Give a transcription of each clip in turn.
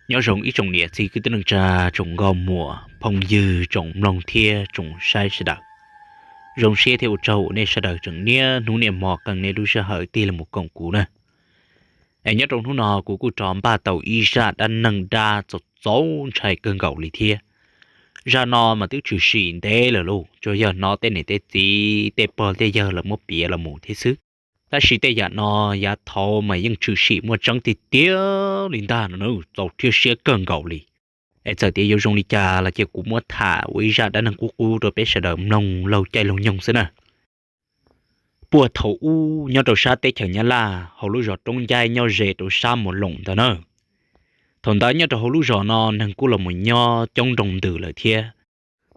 Nyob zoo ib tsoom niam txiv kwv tij neej tsa, tsoom nkauj muam phooj ywg, tsoom mloog thiab tsoom saib sawv daws. Zoo siab thiab ua tsaug uas nej sawv daws tseem niaj hnub niaj hmo qee nej lub sij hawm tig los mus koom kuv na. Es nyob rau hnub no kuv kuj rov npaj tau ib zaj dab neeg dab txaus txaus ntshai kawg nkaus li thiab. Zaj no mas twb tshwm sim ntev lawm lauj, tsuas yog hnov tej niam tej txiv tej pog tej yawg lawv muab piav los mus thiab xwb. Tab sis tej yam no yav thaud mas yeej tshwm sim muaj tseeb tiag tiag li ntag no, txaus rhiab siab kawg nkaus li. Es txawm tias yuav zoo li cas los cia kuv muab tham ua ib zaj dab neeg qub qub rau peb sawv daws mloog laug caij laug nyoog xwb na. Puag thaum ub nyob rau sab teb chaws Nyab Laj hauv lub zos Roob Ncaib nyob ze rau sab Mus Loos ntawd na. Thaum ntawd nyob rau hauv lub zos no neeg kuj los mus nyob coob nroog ntws lawm thiab.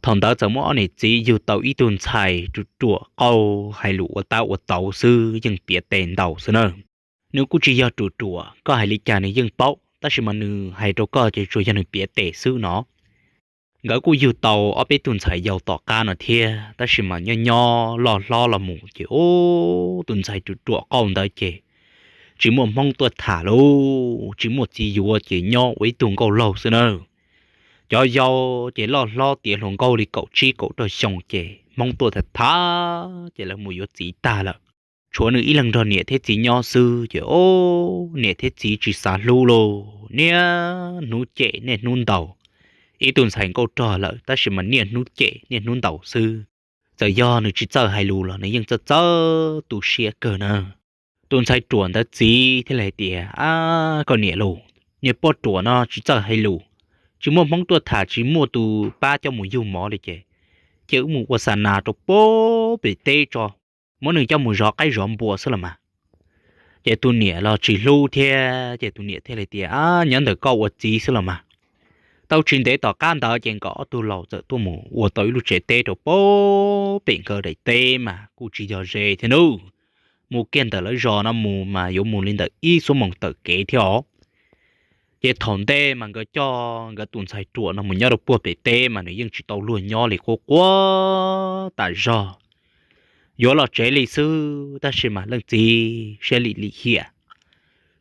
Thaum ntawd txawm muaj ob niam txiv yug tau ib tug ntxhais ruam ruam qauj, hais lus ua tab ua tauv xwb, yeej piav tes ntaus xwb na. Nws kuj tsis yog ruam ruam, koj hais li cas nws yeej paub, tab sis mas nws hais rau koj ces tsuas yog nws piav tes xwb no. Nkawd kuj yug tau ob peb tug ntxhais yaus tom qab no thiab, tab sis mas nyob nyob loj hlob los mus ces ub, tus ntxhais ruam ruam qauj ntawd ces tsis muaj hmoob tuaj tham lauj, tsis muaj txiv yuav ces nyob ua ib tug nkauj laug xwb na. Cov yau ces loj hlob tiav hluas nkauj li kaum tsib kaum rau xyoo ces hmoob tuaj tham tham ces lawv mus yuav txiv tag lawm. Tshuav nws ib leeg nrog niam thiab txiv nyob xwb ces ub, niam thiab txiv tsis xav hlub lauj, niaj hnub cem niaj hnub ntaus. Ib tug ntxhais nkauj rog lawm tab sis mas niaj hnub cem niaj hnub ntaus xwb. Txawm yog nws tsis txawj hais lus los nws yeej txawj txawj tu siab kawg na. Tus ntxhais ruam ntawd txiv thiaj li hais tias, Ab, koj niam lauj, niag poj ruam no tsis txawj hais lus, tsis muaj hmoob tuaj tham, tsis muaj tus pab coj mus yug mov li ces, ces wb mus ua xa nas rau pem teb tso, muab nws coj mus zov qaib zov npua xwb los mas. Ces tus niam los tsis hlub thiab ces tus niam thiaj li tias, Ab, nyob ntawm koj ua txiv xwb los mas. Tau tsis ntev tom qab ntawd ces nkawd ob tug laus txawm tuaj mus ua tau ib lub tsev teb rau pem nkawd daim teb mas kuj tsis yog ze thiab nawb. Mus kiag ntawm lawv zos no mus mas yuav mus li ntawm ib xuab moos taw kev thiab os. Ces thaum ntej mas nkawd coj nkawd tus ntxhais ruam no mus nyob rau puag pem teb mas nws yeej tsis tau luag nyob li, quaj quaj tas zog. Yuav los tsev li xwb tab sis mas leej txiv siab lim lim hiam,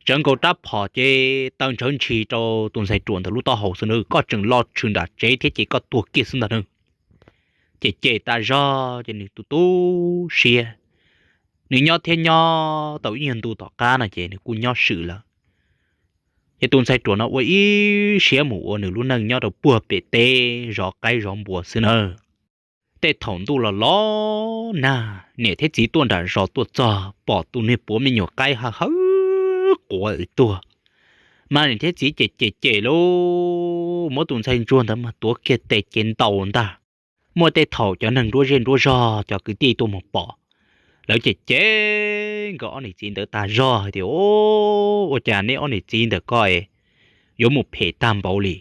tsawv nkaus rab phom ces taw ntsawv ntshis rau tus ntxhais ruam ntawm lub taub hau xwb na, koj tseem los tshwm nram tsev thiab ces koj tuag kiag xwb ntag na. Ces cem tas zog ces nws tu tu siab. Nws nyob thiab nyob tau ib nyuag ntu tom qab no ces nws kuj nyob swm lawm. Ces tus ntxhais ruam no ua ib siab mus ua nws lub neej nyob rau puag pem teb zov qaib zov npua xwb na. Tej thaum ntuj los los nag, niam thiab txiv tuaj nram zos tuaj txog pom tus niag puav me nyuam qaib ha hawb quav tuaj, mas niam thiab txiv ces cem cem lauj, muab tus ntxhais ntsuag ntawd mas tuav kiag tes ces ntaus ntag. Muaj tej thaum cov neeg nruab zej nruab zog cov kwv tij tuaj mus pom, lawv ces cem nkawd ob niam txiv ntawd tas zog hais tias, Ua cas neb ob niam txiv ntawm koj yuav mus phem tag npaum li?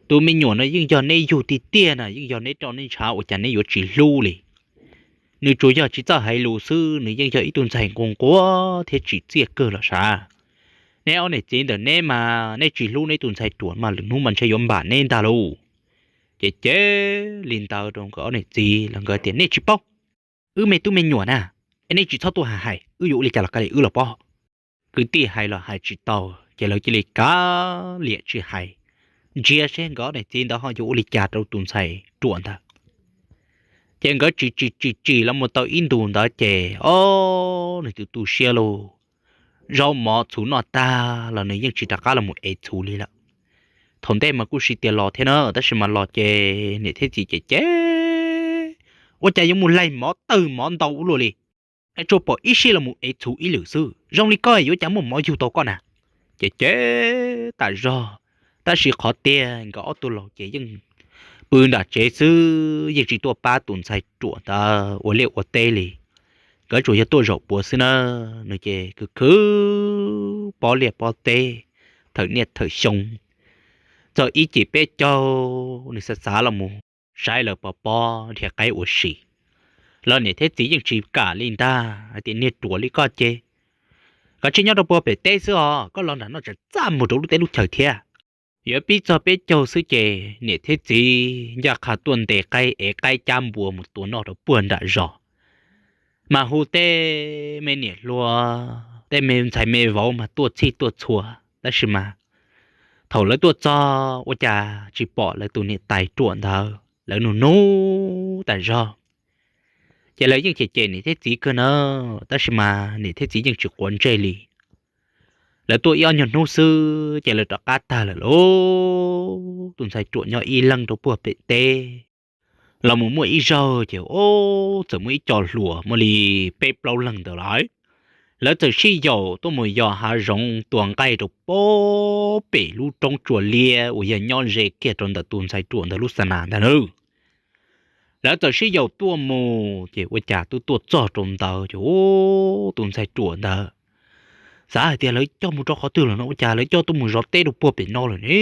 Tus me nyuam no yeej yog neb yug tiag tiag na, yeej yog neb roj neb ntshav, ua cas neb yuav tsis hlub li? Nws tsuas yog tsis txawj hais lus xwb, nws yeej yog ib tug ntxhais nquag nquag thiab tsim txiaj kawg los sav. Neb ob niam txiv ntawm neb mas neb tsis hlub neb tus ntxhais ruam mas lwm hnub mas ntshe yuav npam neb ntag lauj. Ces cem li ntawd rau nkawd ob niam txiv los nkawd tias, Nej tsis paub, wb me tub me nyuam na, es nej tsis txhob tuaj hais hais, wb yuav ua li cas los kav liam wb los pob. Kwv tij hais los hais tsis tau, ces lawv cia li kav liam tsis hais, ntsia seb nkawd ob niam txiv ntawd ho yuav ua li cas rau tus ntxhais ruam ntawd. Ces nkawd tsis tsis tsis tsis los mus tau ib ntus ntawd ces, o, nws tus tu siab lauj, zaub mov txhuv noj tag los nws yeej tsis rov qab los mus ev txhuv li lawm. Thaum ntej mas kuj siv tias los thiab na, tab sis mas los ces niam thiab txiv ces cem, Ua cas yuav mus laig mov tawg mov ntau ua luaj li? Es tsuas pom ib sij los mus ev txhuv ib lwm xwb, zoo li koj yuav cas muaj mov yug tau koj na? Ces cem tas zog, tab sis qhov tiag nkawd ob tug laus ces yeej pw nram tsev xwb, yeej tsis tuaj pab tus ntxhais ruam ntawd ua liaj ua teb li. Nkawd tsuas yog tuaj zaum puav xwb na, nws ces khwv khwv pob liaj pob teb, thawm niaj thawm xyoo. Txog ib cim peb caug, nws xav xav los mus saib lawv pov pob dhia qaib ua si. Los niam thiab txiv yeej tsis kam li ntag, hais tias, Niag ruam li koj ces koj tsis nyob rau puag pem teb xwb os, koj los nram no tsam txaj muag rau lub teb lub chaw thiab. Yuav pib txog peb caug xwb ces niam thiab txiv ncaj qha tuaj ntes qaib ev qaib cab npua mus tua noj rau puag nram zos. Mas hu tej me niam hluas, tej me ntxhais me vauv mas tuaj txhij tuaj txhua, tab sis mas Thaum lawv tuaj txog ua cas tsis pom lawv tus niam tais ruam ntawd, lawv nug nug tas zog. Ces lawv yeej cem cem niam thiab txiv kawg na, tab sis mas niam thiab txiv yeej tsis quav ntsej li. Lawv tuaj ib ob nyuag hnub xwb ces lawv rov qab tag lawm lauj. Tus ntxhais ruam nyob ib leeg rau puag pem teb, los mus muaj ib zaug ces ub, txawm muaj ib co hluas muaj li peb plaub leeg ntawd lawm. Lawv txawm sib yaum tuaj mus yos hav zoov tua nqaij rau puag pem lub roob tsua liab uas yog nyob ze kiag rau ntawm tus ntxhais ruam ntawd lub xa nas ntag nawb. Lawv txawm sib yaum tuaj mus ces ua cas twb tuaj txog rau ntawd ces ub, tus ntxhais ruam ntawd xav hais tias lawv coj mus rau qhov twg lawm no, ua cas lawv coj tuaj mus zov teb rau puag pem no lawm ne?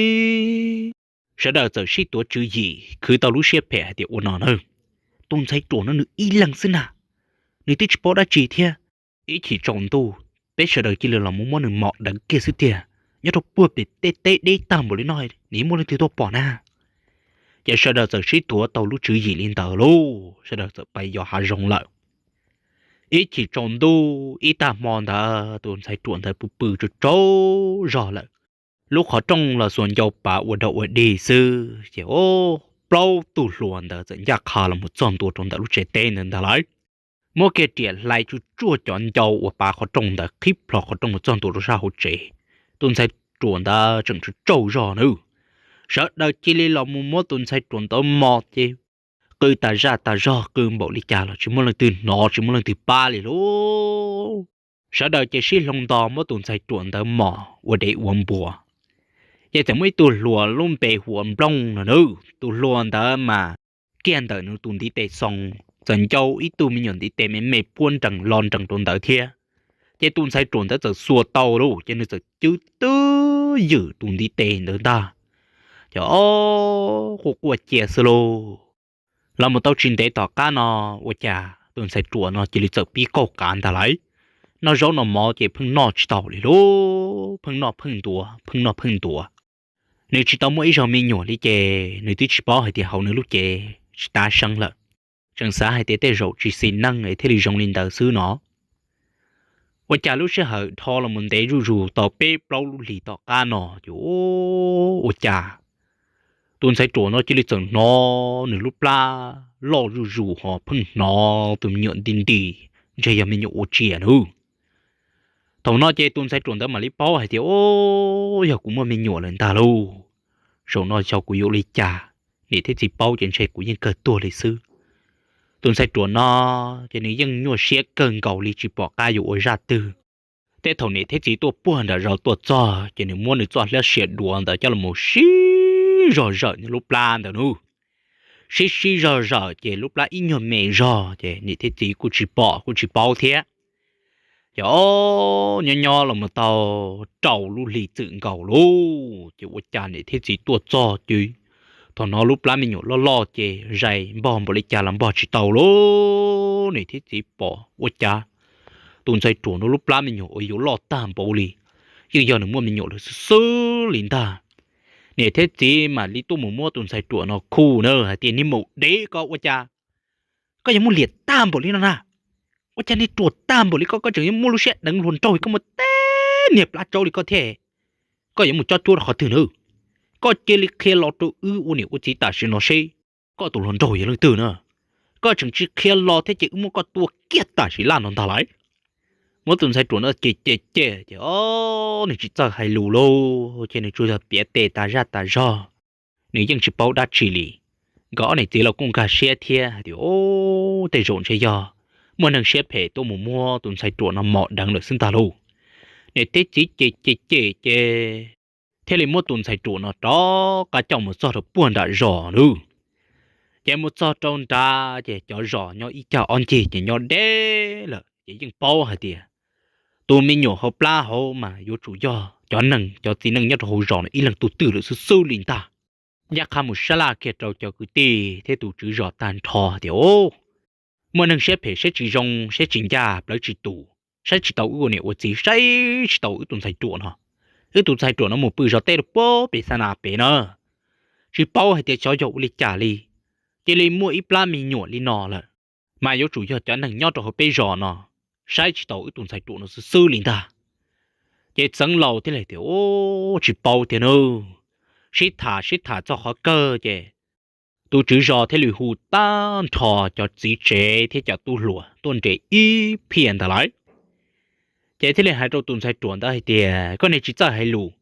Sawv daws txawm sib tuav tswv yim khwv tau lub siab phem hais tias ua no na, tus ntxhais ruam no nws ib leeg xwb na, nws twb tsis paub dab tsi thiab. Ib chim tsaus ntuj peb sawv daws cia li los mus muab nws mos deev kiag xwb tiag, nyob rau puag pem tej teb deb tag npaum li no, nws muaj leej twg tuaj pom na? Ces sawv daws txawm sib tuav tau lub tswv yim li ntawd lauj, sawv daws txawm pais yos hav zoov lawm. Ib chim tsaus ntuj ib tag hmo ntawd tus ntxhais ruam ntawd pw pw tsaug tsaug zog lawm. Lub qhov rooj los xuas ncau pav ua dog ua dig xwb ces ub, plaub tug hluas ntawd txawm ncaj qha los mus txog ntua rau ntawm lub tsev teb ntawd ntag lawm. Muab kiag riam hlais tsuj tsuaj cov ncau uas pav qhov rooj ntawd qhib plho qhov rooj mus txog ntua rau sab hauv tsev. Tus ntxhais ruam ntawd tseem tsaug tsaug zog nawb. Sawv daws cia li los mus muab tus ntxhais ruam ntawd mos ces qw tas zaj tas zog, qw npaum li cas los tsis muaj leej twg hnov tsis muaj leej twg pab li lauj. Sawv daws ces sib hloov nto muab tus ntxhais ruam ntawd mos ua dev ua npua. Ces txawm muaj ib tug hluas lub npe hu ua Nplooj no nawb, tus hluas ntawd mas kiag ntawm nws tus ntiv tes xoo, txawm ncau ib tug me nyuam ntiv tes me me puab nrees lo nrees rau ntawd thiab. Ces tus ntxhais ruam ntawd txawm xuas tau lauj, ces nws txawm cwb twb ywm tus ntiv tes ntawd ntag. Ces ob, quaj quaj cia xwb lauj. Los mus tau tsis ntev tom qab no, ua cas tus ntxhais ruam no cia li txawm pib qaug qav ntag lawm. Noj zaub noj mov ces pheej noj tsis tau li lauj, pheej noj pheej ntuav, pheej noj pheej ntuav. Nws tsis tau muaj ib zaug me nyuam li ces nws twb tsis paub hais tias hauv nws lub cev tsis tab seeb lawm. Tseem xav hais tias tej zaum tsis xis neej es thiaj li zoo li ntawd xwb no. Ua cas lub sij hawm dhau los mus ntev zuj zus tau peb plaub lub hlis tom qab no ces ua cas tus ntxhais ruam no cia li txawm hnov nws lub plab loj zuj zus ho pheej hnov tus me nyuam nti nti, ntshe yog me nyuam ua tsiaj nawb. Thaum no ces tus ntxhais ruam ntawd mam li paub hais tias, Ub, yog kuv muaj me nyuam lawm ntag lauj. Zaum no xyov kuv yuav ua li cas, niam thiab txiv paub ces ntshe kuv yeej kawg tuag li xwb. Tus ntxhais ruam no ces nws yeej nyuaj siab kawg nkaus li tsis pom qab yuav ua zaj twg. Tej thaum niam thiab txiv tuaj puag nram zos tuaj txog ces nws muab nws txoj hlab siav duav ntawd coj los sib zog zawm nws lub plab ntawd nawb. Sib sib zog zawm ces lub plab ib nyuag me zog ces niam thiab txiv kuj tsis pom kuj tsis paub thiab. Ces ob, nyob nyob los mus tau rau lub hli txwm nkaus lauj, ces ua cas niam thiab txiv tuaj txog ces thaum no lub plab me nyuam loj loj ces zais npog npaum li cas los npog tsis tau lauj. Niam thiab txiv pom ua cas tus ntxhais ruam no lub plab me nyuam uas yuav loj tag npaum li, yeej yog nws muaj me nyuam lawm xwb xwb li ntag. Niam thiab txiv mam li tuaj mus muab tus ntxhais ruam no khuj na hais tias, Niag maum dev, koj ua cas koj yuav muaj liam tag npaum li no na? Ua cas niag ruam tag npaum li koj, koj tseem yuav muaj lub siab deev hluas nraug, koj muaj teb niag plab tsaub li koj thiab? Koj yuav mus cob cuab rau qhov twg na? Koj cia li qhia los rau wb ua niam ua txiv tam sim no seb koj tus hluas nraug yog leej twg na. Koj tseem tsis qhia los thiab ces wb muab koj tua kiag tam sim laj no ntag lauj. Muab tus ntxhais ruam no ces ces ces ces ob, nws tsis txawj hais lus lauj, ces nws tsuas yog piav tes tas zaj tas zog, nws yeej tsis paub dab tsi li. Nkawd ob niam txiv los kuj nkag siab thiab hais tias, Ub, tej zaum ntshe yog muaj neeg siab phem tuaj mus muab tus ntxhais ruam no mos deev lawm xwb ntag lauj. Niam thiab txiv ces ces ces ces thiaj li muab tus ntxhais ruam no rov qab coj mus txog rau puag nram zos nawb. Ces mus txog rau nrad ces cov zos nyob ib cag ob ncig ces nyob deb lawm ces yeej paub hais tias tus me nyuam hauv plab hauv mas yuav tsum yog cov neeg, cov txiv neej nyob rau hauv zos no ib leeg tug twg lawm xwb xwb li ntag. Ncaj qha mus sab laj kiag rau cov kwv tij thiab tus tswv zos tag nrho tias, Ub, muaj neeg siab phem siab tsis zoo, siab tsis ncaj, plawv tsis tus, saib tsis tau wb ua niam ua txiv, saib tsis tau wb tus ntxhais ruam no. Wb tus ntxhais ruam no mus pw zov teb rau puag pem xa nas pem na, tsis paub hais tias xyov yog ua li cas li, cia li muaj ib plab me nyuam li no lawm. Mas yuav tsum yog cov neeg nyob rau hauv peb zos no saib tsis tau wb tus ntxhais ruam no xwb xwb li ntag. Ces Txeev Laus thiaj li tias, Ub, tsis paub tiag nawb. Sib tham sib tham txog qhov kawg ces tus tswv zos thiaj li hu tag nrho cov txiv tsev thiab cov tub hluas tuaj nres ib phiaj ntawd lawm. Ces thiaj li hais rau tus ntxhais ruam ntawd hais tias, Koj niag tsis txawj hais lus,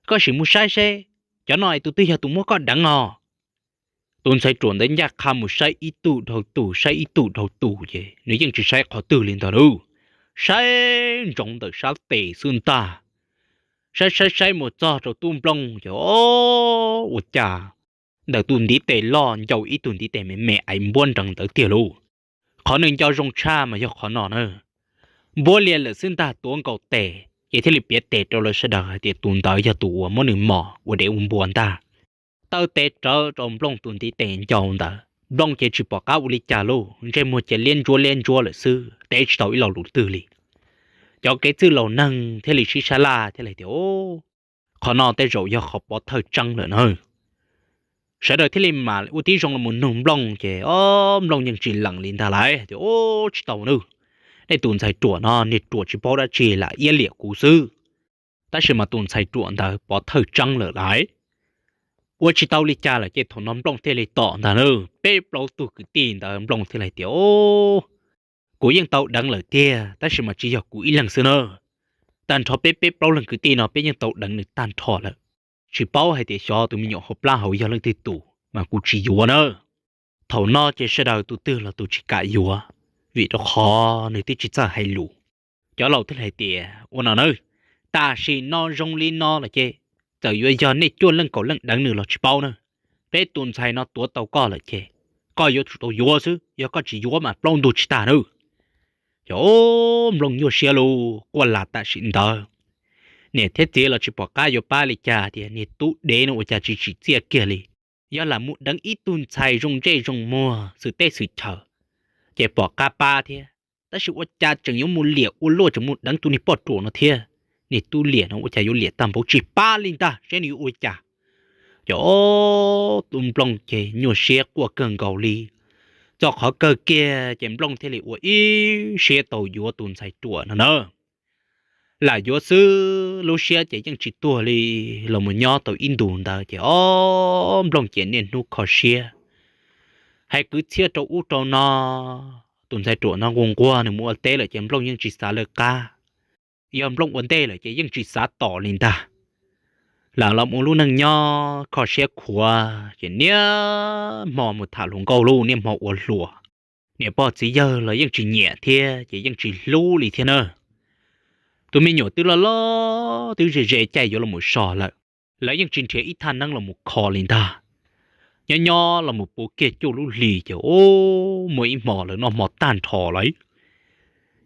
koj sim mus saib seb cov no es tus twg yog tus muab koj deev os. Tus ntxhais ruam ntawd ncaj qha mus saib ib tug dhau tus, saib ib tug dhau tus ces nws yeej tsis saib qhov twg li ntag lauj. Saib ntsoov ntawm sab tes xwb ntag. Saib saib saib mus txog rau tub Nplooj ces, o, ua cas ntawm tus ntiv tes loj ncau ib tug ntiv tes me me aiv npuab nrees ntawd tiag lauj. Qhov nws nco zoo tshaj mas yog qhov no na. Npuab lias lawm xwb ntag, tuav nkaus tes ces thiaj li piav tes rau lawv sawv daws hais tias tus ntawd yog tus uas muab nws mos ua dev ua npua ntag. Taw tes rawv rau Nplooj tus ntiv tes ncau ntawd, Nplooj ces tsis pom qab ua li cas lauj, ntsej muag ces liab ntsuab liab ntsuab lawm xwb, teb tsis tau ib lo lus twg li. Cov kev txwj laus neeg thiaj li sib sab laj thiaj li tias, Qhov no tej zaum yog qhov pov thawj tseeb lawm na. Sawv daws thiaj li mam ua tib zoo los mus nug Nplooj ces, o, Nplooj yeej tsis lees li ntag lawm tias, Ub, tsis tau nawb. Nej tus ntxhais ruam no niag ruam tsis paub dab tsi lam iab liam kuv xwb. Tab sis mas tus ntxhais ruam ntawd pov thawj tseeb lawm lawm. Ua tsis tau li cas lawm ces thaum no Nplooj thiaj li tom ntag na, peb plaub tug kwv tij ntawd Nplooj thiaj li tias, Kuv yeej tau deev lawm tiag, tab sis mas tsis yog kuv ib leeg xwb na. Tag nrho peb peb plaub leeg kwv tij no peb yeej tau deev nws tag nrho lawm. Tsis paub hais tias xyov tus me nyuam hauv plab hauv yog leej twg tus mas kuv tsis yuav na. Thaum no ces sawv daws tus twg los tus tsis kam yuav, vim rau qhov nws twb tsis txawj hais lus. Cov laus thiaj li hais tias, Ua no na, tam sim no zoo li no lawm ces txawm yuav yog nej cuaj leej kaum leej deev nws los tsis paub na. Peb tus ntxhais no tuav tau koj lawm ces koj yuav tsum tau yuav xwb, yog koj tsis yuav mas plaub ntug tsis tag na. Ces Nplooj nyuaj siab lauj, quaj las tam sim ntawd. Niam thiab txiv los tsis pom qab yuav pab li cas tias niag tub dev no ua cas tsis tsim txiaj kiag li. Yog lam mus deev ib tug ntxhais zoo ntsej zoo muag xwm teb xwm chaw ces pom qab pab thiab, tab sis ua cas tseem yuav mus liam ua luaj tseem mus deev tus niag poj ruam no thiab. Niag tub liam no ua cas yuav liam tag npaum tsis pab li ntag, seb nws yuav ua li cas. Ces tus Nplooj ces nyuaj siab quaj kawg nkaus li. Txog qhov kawg kiag ces Nplooj thiaj li ua ib siab tau yuav tus ntxhais ruam no na. Lam yuav xwb, lub siab ces yeej tsis tuag li. Los mus nyob tau ib ntus ntawd ces o, Nplooj ces niaj hnub kho siab, hais kwv txhiaj rau ub rau no. Tus ntxhais ruam no nquag nquag nws mus ua teb lawm ces Nplooj yeej tsis xav lawv qab. Yog Nplooj ua ntej lawm ces yeej tsis xav tos li ntag. Lam los mus lub neej nyob kho siab khuav ces niaj hmo mus tham hluas nkauj lauj, niaj hmo ua hluas. Niam pog txiv yawg los yeej tsis nyiam thiab ces yeej tsis hlub li thiab na. Tus me nyuam twb loj loj twb ze ze caij yuav los mus so lawm, lawv yeej tsis nrhiav ib thaj neeb los mus kho li ntag. Nyob nyob los mus puv kiag cuaj lub hlis ces o, muaj ib hmo lawv noj hmo tag nrho lawm,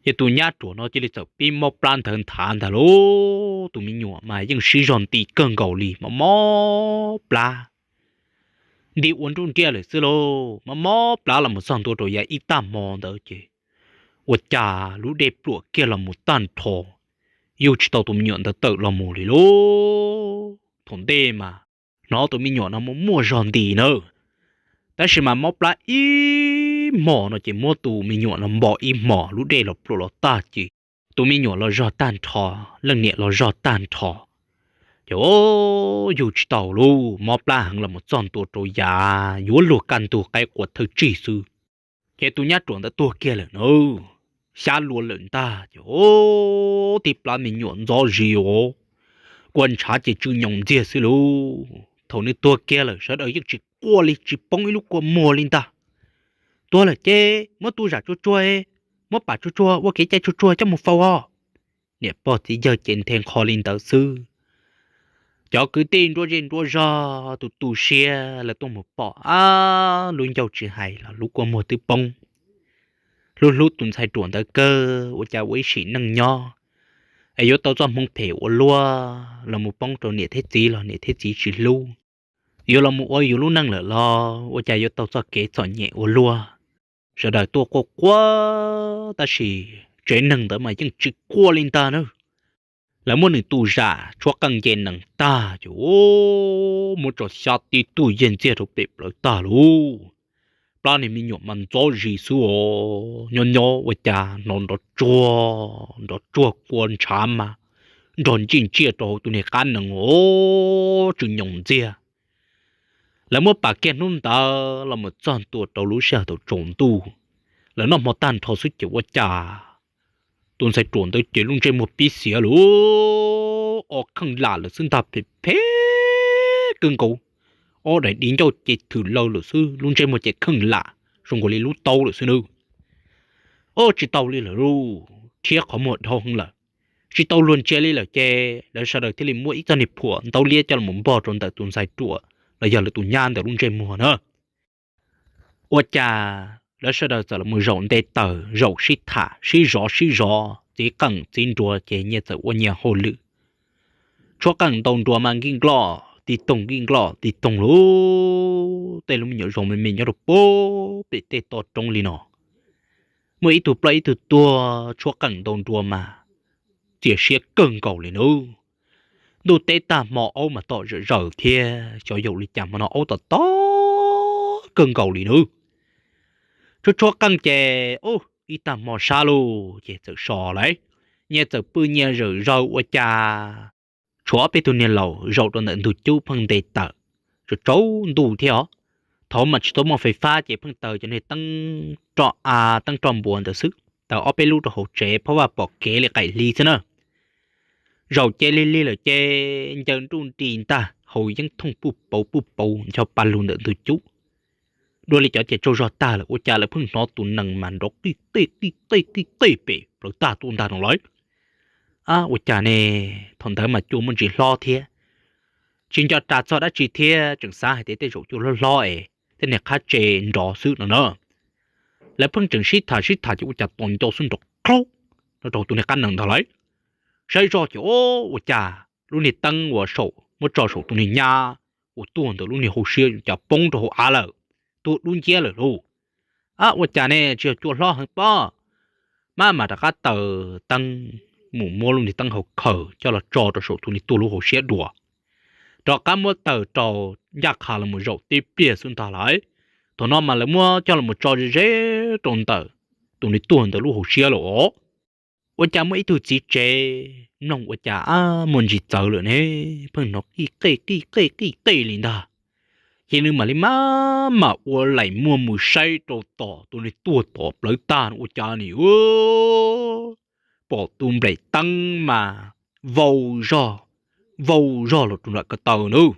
ces tus nyab ruam no cia li txawm pib mob plab nthawv nthav ntag lauj. Tus me nyuam mas yeej sib zog nti kawg nkaus li, mob mob plab, nti ua nruj nriaj lawm xwb lauj. Mob mob plab los mus txog ntua rau yav ib tag hmo ntawd ces ua cas lub dej pluam kiag los mus tag nrho, yug tsis tau tus me nyuam ntawd tawm los mus li lauj. Thaum ntej mas hnov tus me nyuam no muaj muaj zog nti nawb, tab sis mas mob plab ib hmo no ces muab tus me nyuam no npo ib hmo, lub dej los pluam los tag ces tus me nyuam los zog tag nrho, leej niam los zog tag nrho. Ces o, yug tsis tau lauj, mob plab heev los mus txog ntua rau yav yuav luag kaj ntug qaib qua thawj tsig xwb, ces tus nyab ruam ntawd tuag kiag lawm na. Xyab luag lawm ntag ces o, tib plab me nyuam ntxob zis os, kua ntshav ces tsw nyoos ntxiag xwb lauj. Thaum nws tuag kiag lawm sawv daws yeej tsis quaj li, tsis poob ib lub kua muag li ntag. Tuag lawm ces muab tu zam tsuag tsuag, muab pam tsuag tsuag, ua kev cai tsuag tsuag coj mus faus os. Niam pog txiv yawg ces nthe nqho li ntawd xwb. Cov kwv tij nruab zej nruab zog tus tu siab lawv tuaj mus pom, ab, lub ncauj tsis hais los lub kua muag twb poob. Hlub hlub tus ntxhais ruam ntawd kawg, ua cas ua ib sim neej nyob es yuav tau txoj hmoov phem ua luaj los mus poob rau niam thiab txiv los niam thiab txiv tsis hlub. Yuav los mus ua yus lub neej lawm los ua cas yuav tau txoj kev txom nyem ua luaj. Sawv daws tuaj quaj quaj tab sis tsev neeg ntawd mas yeej tsis quaj li ntag na. Lawv muab nws tu zam tshuab qeej nce nees tag ces muab tso xyab tib tug yag ntxiag rau pem plawv tag lauj. Plab niag me nyuam mas ntxob zis xwb os, nyob nyob ua cas hnov nrov tsuag nrov tsuag kua ntshav mas nrog ntsij ntsiaj rau hauv tus niag qab nees os, tsw nyoos ntxiag. Lawv muab pam kiag hnub ntawd los mus txog ntua rau lub sij hawm thaum tsaus ntuj, lawv noj hmo tag nrho xwb ces ua cas tus ntxhais ruam ntawd ces lub ntsej muag pib xiav lawm, ob kheej lam lawm xwb ntag, phem phem kawg nkaus. Ob daim di ncauj ces thwm laws lawm xwb, lub ntsej muag ces kheej lam zoo nkaus li lub taub lawm xwb nawb. Ob, tsis tau li lawm lauj, rhiab qhov muag dhau heev lawm, tsis tau luag ntsia li lawm ces lawv sawv daws thiaj li muab ib txoj niag phuam ntaub liab coj los npog rau ntawm tus ntxhais ruam los yog lawv tus nyab ntawm lub ntsej muag na. Ua cas lawv sawv daws txawm los mus zaum nte taws, zaum sib tham sib zov sib zov, txiv qeej txiv nruas ces nyias txawm ua nyias hauj lwm. Tshuab qeej ntaus nruas mas nkij nkloj tig toog nkij nkloj tig toog lauj, tej lub me nyuam zos me me nyob rau pem tej toj roob li no, muaj ib tug ploj ib tug tuag, tshuab qeej ntaus nruas mas txias siab kawg nkaus li nawb. Ntuj teb tag hmo aub mas tom zom zaws thiab, xyov yaum li cas hmo no aub tom tom kawg nkaus li nawb. Tshuab tshuab qeej ces ib tag hmo sab lauj ces txawm so lawm, nyias txawm pw nyias zawm zaws ua cas tshuav ob peb tug niag laus zaum rau ntawm ntug cub pheej nte taws, tsaus tsaus ntuj thiab os. Thaum mas tsis tau muaj fais fab ces pheej taws cov niag teeb roj av teeb roj npuas ntawd xwb, taws ob peb lub rau hauv tsev phob vaj pom kev li qaim hli xwb na. Zaum ces lig lig lawm ces ncaws nruj nris ntag, haus yeeb thooj puj pauv puj pauv ncho pa lug ntawm ntug cub. Dua li cov ces tsaug zog tag lawm ua cas lawv pheej hnov tus nees mas nrov qij qej qij qej qij qej pem plawv tag tuaj ntag no lawm. Ab, ua cas ne, thaum ntawd mas cua muaj ntsis hlob thiab, tsis nco ras txog dab tsi thiab, tseem xav hais tias tej zaum cua hlob hlob es tej niag qhab tse nrov xwb no na. Lawv pheej tseem sib tham sib tham ces ua cas tos nco xwb nrov qhaub no rau tus niag qab nees ntag lawm. Saib zoj ces ua cas lub niag teeb uas saum muab tso saum tus niag nyab uas tuag ntawd lub niag hauv siab cas poob rau hauv av lawm, tuag dub nciab lawm lauj. Ab, ua cas ne, tsis yog cua hlob heev pob. Maj mam rov qab taws teeb mus muab lub niag teeb hauv khaws coj los tso rau saum tus niag tuag lub hauv siab dua, rov qab muab taws rau ncaj qha los mus zaum tib pliag xwb ntag lawm. Thaum no mas lawv muab coj los tso ze ze rau ntawm tus niag tuag ntawd lub hauv siab lawm os. Ua cas muaj ib tug txiv tsev mloog ua cas ab muaj ntsis txawv lawm ne, pheej hnov qij qej qij qej qij qej li ntag. Ces nws mam li maj mam ua laim muag mus saib rau tom tus niag tuag tom plawv tag no ua cas ni, pom tus nplaim teeb mas vau zog, vau zog los rau nram ko taw nawb.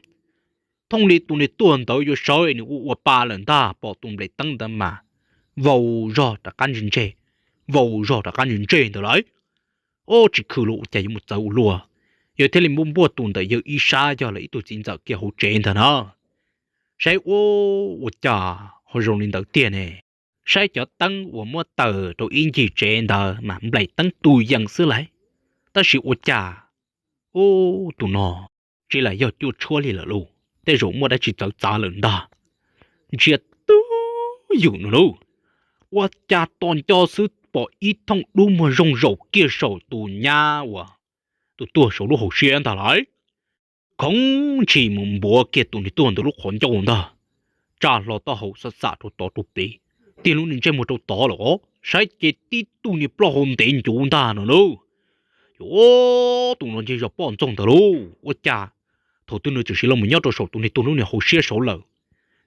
Thooj li tus niag tuag ntawd yuav sawv nws ua ua pa lawm ntag, pom tus nplaim teeb ntawd mas vau zog rov qab ntse ntse, vau zog rov qab ntse ntse ntawd lawm. Ob, tsis khwm los ua cas yuav mus txawv ua luaj, yog thiaj li npuaj npuaj tus ntawm yawg ib sab yog lawv ib tug txiv ntxawm kiag hauv tsev ntag na. Saib ua, ua cas ho zoo li ntawd tiag ne. Saib cov teeb uas muab taws rau ib ncig tsev ntawd mas nplaim teeb tus yees xwb lauj. Tab sis ua cas, ub, tus no tsis lam yog cua tshuab li lawm lauj, tej zaum muaj dab tsi txawv txav lawm ntag. Ntsia twb ywm no lauj, ua cas tos nco xwb pom ib thooj dub muag zooj zaum kiag saum tus nyab uas tus tuag saum lub hauv siab ntag lauj. Khoov ntshis mus npuav kiag tus niag tuag ntawd lub qhov ncauj ntag, tsa hlo taub hau xam xam rau tod rau pem, tig lub niag ntsej muag rau tod lawm os, saib ces tib tug niag plaub hau ntev ncuv ntag no lauj. Ces tus no ntshe yog poj ntxoog ntag lauj, ua cas thaum twg nws tseem siv los mus nyob rau saum tus niag tuag lub niag hauv siab saud lawm.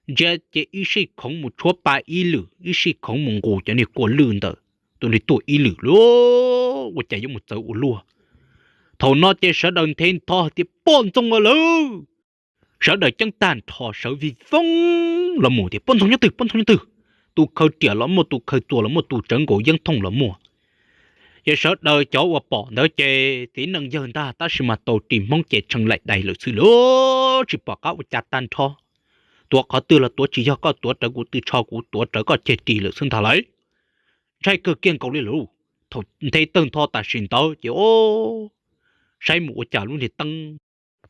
Ntsia ces ib sij khoov mus tshuab pa ib lwm, ib sij khoov mus nqus cov niag kua lwj ntawm tus niag tuag ib lwm lauj, ua cas yuav mus txawv ua luaj. Thaum no ces sawv daws nthe ntho hais tias poj ntxoog lawm. Sawv daws ceeb tag nrho sawv vij voog los mus tias poj ntxoog nyob twg, poj ntxoog nyob twg. Tus khaws riam los muaj, tus khaws txuas los muaj, tus tsawv nkaus yeeb thooj los muaj. Ces sawv daws cov uas pom ntawd ces txiv neej yawg ntag, tab sis mas tau ris Hmoob ces tshee laim dais lawm xwb lauj, tsis pom qab ua cas tag nrho. Tuav qhov twg los tuav tsis yog, koj tuav rawv kuv tw tsho, kuv tuav rawv koj ceg ris lawm xwb ntag lauj. Ntshai kawg kiag nkaus li lauj. Thaum nthe tawg ntho tam sim ntawd ces o, saib mus ua cas lub niag teeb,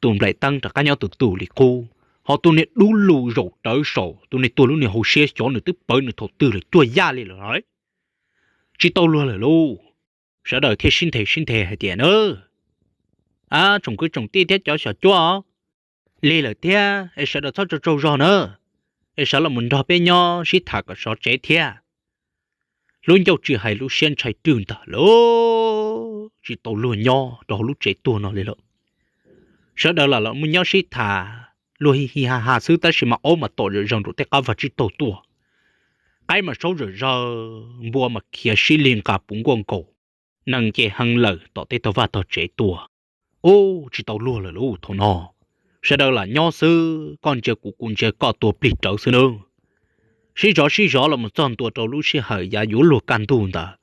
tus nplaim teeb rov qab nyob tus tug li qub, ho tus niag dub lug zaum rawv saum tus niag tuag lub niag hauv siab xyov nws twb pawv nws thaum twg lawm, cuag yaj li lawm lauj. Tsis tau luag lawm lauj. Sawv daws thiaj sib nthe sib nthe hais tias na, a, tsoom kwv tsoom tij thiab cov xyom cuab, lig lawm thiab es sawv daws txhob tsaug tsaug zog na, es sawv los mus nrog peb nyob sib tham kom sov tsev thiab. Lub ncauj tsis hais lub siab ntshai rwg ntag lauj. tsis tau luag nyob rau hauv lub tsev tuag no li lawm. Sawv daws lam los mus nyob sib tham luag hi hi ha ha xwb, tab sis mas aub mas tom zom zaws nraum tej qab vag tsib taug tuaj, qaib mas saub zom zaws, npua mas khiav sib lig nqa puv nkuaj nkaus, nees ces heev lawm tom tej tog vaj tog tsev tuaj. Ub, tsis tau luag lawm lauj thaum no. Sawv daws lam nyob xwb, koj ntsia kuv kuv ntsia koj, tuag plig rawv xwb nawb. Sib zov sib zov los mus txog ntua rau lub sij hawm yav yuav luag kaj ntug ntawd,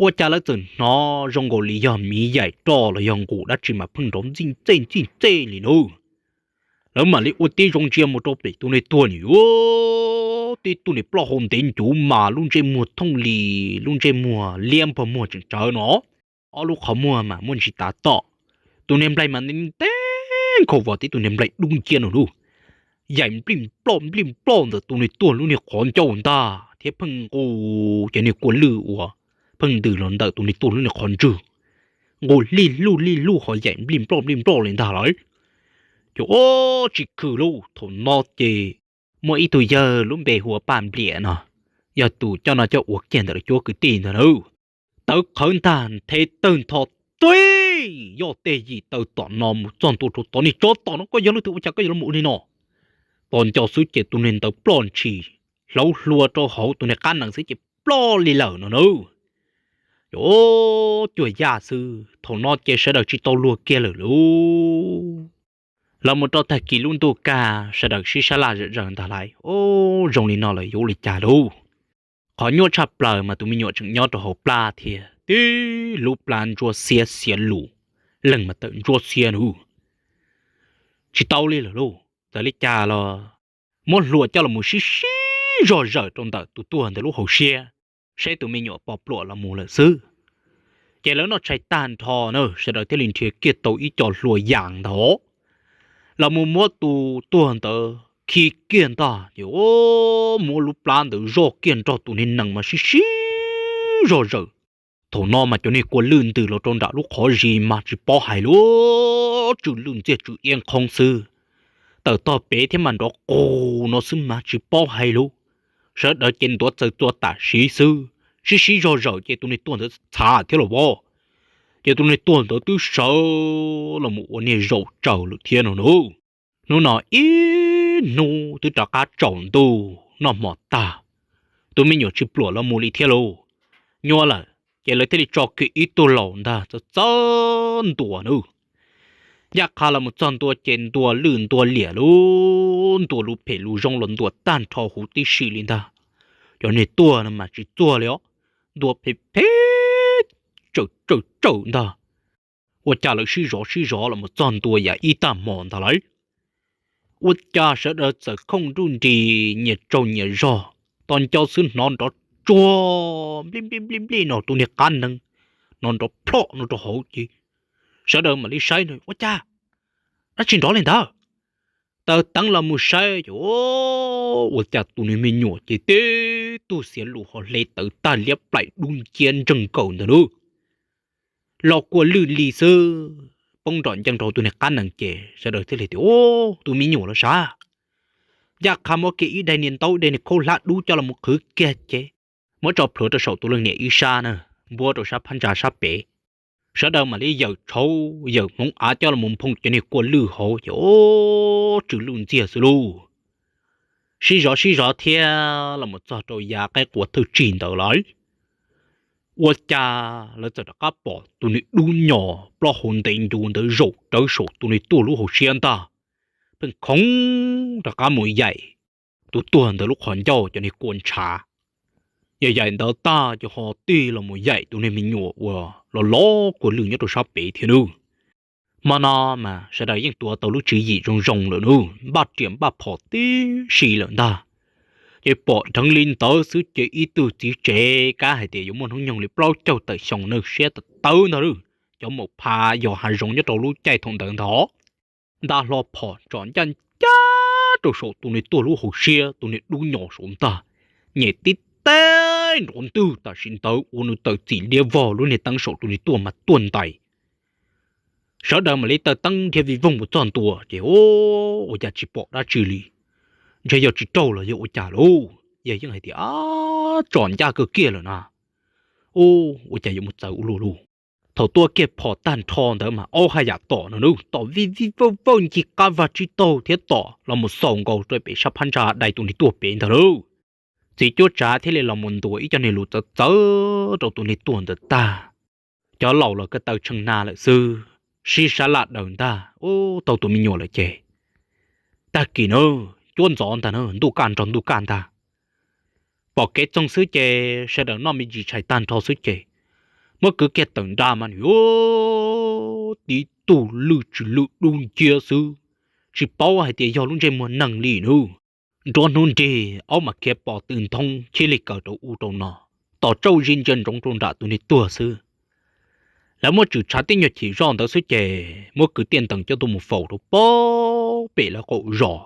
ua cas lawv txawm hnov zoo nkaus li yog miv yaim roj los yog nqus dab tsi mas pheej nrov ntxij ntxej ntxij ntxej li nawb. Lawv mam li ua tib zoo ntsia mus rau pem tus niag tuag, nws yuav tib tug niag plaub hau ntev ncuv mas lub ntsej muag thooj li, lub ntsej muag liab npog muag tseem tsawv no, ob lub qhov muag mas muaj ntsis tav tom, tus niag nplaig mas ntev nkaus vos, tib tug niag nplaig dub nciab no lauj, yaim nplij nploj nplij nploj ntawm tus niag tuag lub niag qhov ncauj ntag thiab pheej nqus cov niag kua lwj uas pheej ntws los ntawm tus niag tuag lub niag qhov ntswg, nqus lig luj lig luj ho yaim nplij nploj nplij nploj li ntag lawm. Ces ub, tsis khwm lauj thaum no ces muaj ib tug yawg lub npe hu ua Paj Npliam no, yog tus coj no coj ua kiag ntawm lawv cuab kwv tij ntag na. Tawv qhawv ntag, nthe tawg ntho tuj, yoj tej yim taw tom no mus txog ntua rau tod, niag tsov tom no koj yog leej twg ua cas koj yuav los ua li no? Tos nco xwb ces tus niag ntawd ploj ntshis, hlauv hlua rau hauv tus niag qab nees xwb ces ploj li lawm no na. Ces cuag yaj xwb, thaum no ces sawv daws tsis tau luag kiag lawm lauj. Los mus rau tag kis lub ntuj kaj sawv daws sib sab laj zom zaws ntag lauj, ub, zoo li no lawm yuav ua li cas lauj? Qhov nyuaj tshaj plaws mas tus me nyuam tseem nyob rau hauv plab thiab, tib lub plab ntsuab xiab xiav lus, leeg mas tawm ntsuab xiab nus. Tsis tau li lawm lauj, txawm li cas los muab hlua coj los mus sib sib zog zawm rau ntawm tus tuag ntawd lub hauv siab, saib tus me nyuam puas pluam los mus lawm xwb. Ces lawv noj tshais tag nrho na, sawv daws thiaj li nrhiav kiag tau ib co hlua yas ntag, los mus muab tus tuag ntawd khi kiag ntag, ces muab lub plab ntawd zoj kiag nrog tus niag nees mas sib sib zog zawm. Thaum no mas cov niag kua lwj ntws los rau nram lub qhov zis mas tsis paub hais lauj, tsw lwj ntxiag tsw iab nqhoob xwb. Tawm tog pem thiab mas nrov qus no xwb mas tsis paub hais lauj. Sawv daws ces ntuav txaws txua tam sim xwb, sib sib zog zawm ces tus niag tuag ntawd txhav thiab los as, ces tus niag tuag ntawd twb sawv los mus ua niag zaum tsaws lawm thiab no na. Hnub no ib hnub twb rov qab tsaus ntuj noj hmo tag, tus me nyuam tsis pluam los mus li thiab lauj. Nyuaj lawm ces lawv thiaj li tso kiag ib tug laus ntag txawb txawb ntua na. Ncaj qha los mus txog ntua ces ntua lwj ntua liam lauj, ntua lus phem lus zoo los ntua tag nrho huv tib si li ntag. Cov niag tuag no mas tsis txuag li os, ntua phem phem, tsawm tsawm tsawm ntag. Ua cas lawv sib zov sib zov los mus txog ntua yav ib tag hmo ntag lauj, ua cas sawv daws txawm khooj nruj nris nyias tsaug nyias zog, tos nco xwb hnov nrov tsuag nplij nplij nplij nplij no tus niag qab nees, hnov nrov plhom no rau hauv ces sawv daws mam li saib no ua cas dab tsi nrov li ntawd. Taws teev los mus saib ces ua cas tus niag me nyuam ces tib tug xiav lus ho hle tawv tag liab plaim dub nciab ntseeg nkaus ntawd na, los kua lwj li xwb, poob nrom ncees rau tus niag qab nees ces sawv daws thiaj li tias, Ub, tus me nyuam los sav! Ncaj qha muab kiag ib daim niag ntaub ib daim niag khaub hlab dub coj los mus qhwv kiag ces muab tso plhuav rau saum tus leej niam ib sab na, npuab rau sab phab ntsa sab pem. Sawv daws mam li yawm tshauv yawm hmoov av coj los mus nphoo cov niag kua lwj hauv ces ub, tsw lwj ntxiag xwb lauj. Sib zov sib zov thiab los mus txog rau yav qaib qua thawj tsig ntawd lawm, ua cas lawv txawm rov qab pom tus niag dub nyos plaub hau ntev ncuv ntawd zaum rawv saum tus niag tuag lub hauv siab ntag, pheej khoov rov qab mus yaim tus tuag ntawd lub qhov ncauj cov niag kua ntshav. Yog yaim ntawd tag ces ho tig los mus yaim tus niag me nyuam uas los los kua lwj nyob rau sab pem thiab nawb. Hmo no mas sawv daws yeej tuav tau lub tswv yim zoo zoo lawm nawb, npaj riam npaj phom tib si lawm ntag. Ces pom dheev li ntawd xwb ces ib tug txiv tsev kab hais tias yuav muaj hnub nyoog li plaub caug tawm xyoo nawb, siab tawv tawv ntag lauj, cov maum pha yos hav zoov nyob rau lub caij thaum ntawd ntag, nta hlo phom tsom ncaj ncaj rau saum tus niag tuag lub hauv siab, tus niag dub nyos saum ntag, nyem tib teb nrov ntwg tam sim ntawd ua nws tawm txim liab vog lub niag teeb saum tus niag tuag mas tuaj ntais. Sawv daws mam li taws teeb dhia vij voog mus txog ntua ces ua cas tsis pom dab tsi li, ntshe yog tsis raug los yog ua cas lauj, yog yeej hais tias tsom ncaj kawg kiag lawm na, ua cas yuav mus txawv ua luaj lauj. Thaum tua kiag phom tag nrho ntawd mas aub haj yam tom no lauj, tom vij vij vawj vawj ncig qab vag tsib taug thiab tom los mus xaus nkaus rau pem sab phab ntsa dai tus niag tuag pem ntag lauj. Txiv cuab tsav thiaj li los mus ntuas ib co niag lus txawv txawv rau tus niag tuag ntawd tag. Cov laus los ko taw tshee na lawm xwb, sib sab laj daws ntag, ub, tau tus me nyuam lawm ces tag kis na, cuab ntxov ntag na, ntuj kaj nrog ntuj kaj ntag. Pom kev txoog xwb ces sawv daws noj me ntsis tshais tag nrho xwb ces muab kwv kiag tawm nra mas nws tib tug lwj tsw lwj dub nciab xwb, tsis paub hais tias yog lub ntsej muag neeg li nawb. Nruab hnub nrig aub mas khiav pos tw nthoob chib lig kaws rau ub rau no, tos tsauj zis ntsia ntsoov rau nram tus niag tuag xwb. Lawv muab tswm tshav tib nyuag chim zoj ntawd xwb ces muab kwv tiaj ntees coj tuaj mus faus rau pem lawv qaum zos.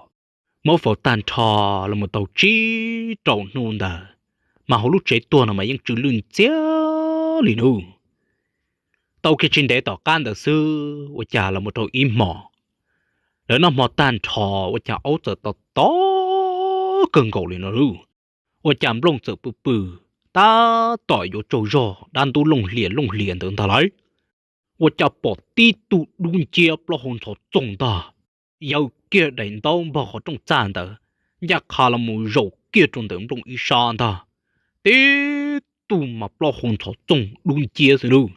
Muab faus tag nrho los mus tau tsib rau hnub ntawd, mas hauv lub tsev tuag no mas yeej tsw lwj ntxiag li nawb. Tau kiag tsis ntev tom qab ntawd xwb ua cas los mus rau ib hmos, lawv noj hmo tag nrho ua cas aub txawm to to kawg nkaus li no lauj. Ua cas Nplooj txawm pw pw, tab tom yuav tsaug zog dab ntub looj hlias looj hlias ntawd ntag lauj, ua cas pom tib tug dub nciab plaub hau ntxhov txoog ntag, yaws kiag daim ntaub npog qhov rooj txaj ntawd, ncaj qha los mus zaum kiag rau ntawm Nplooj ib sab ntag. Tib tug mas plaub hau ntxhov txoog dub nciab xwb lauj.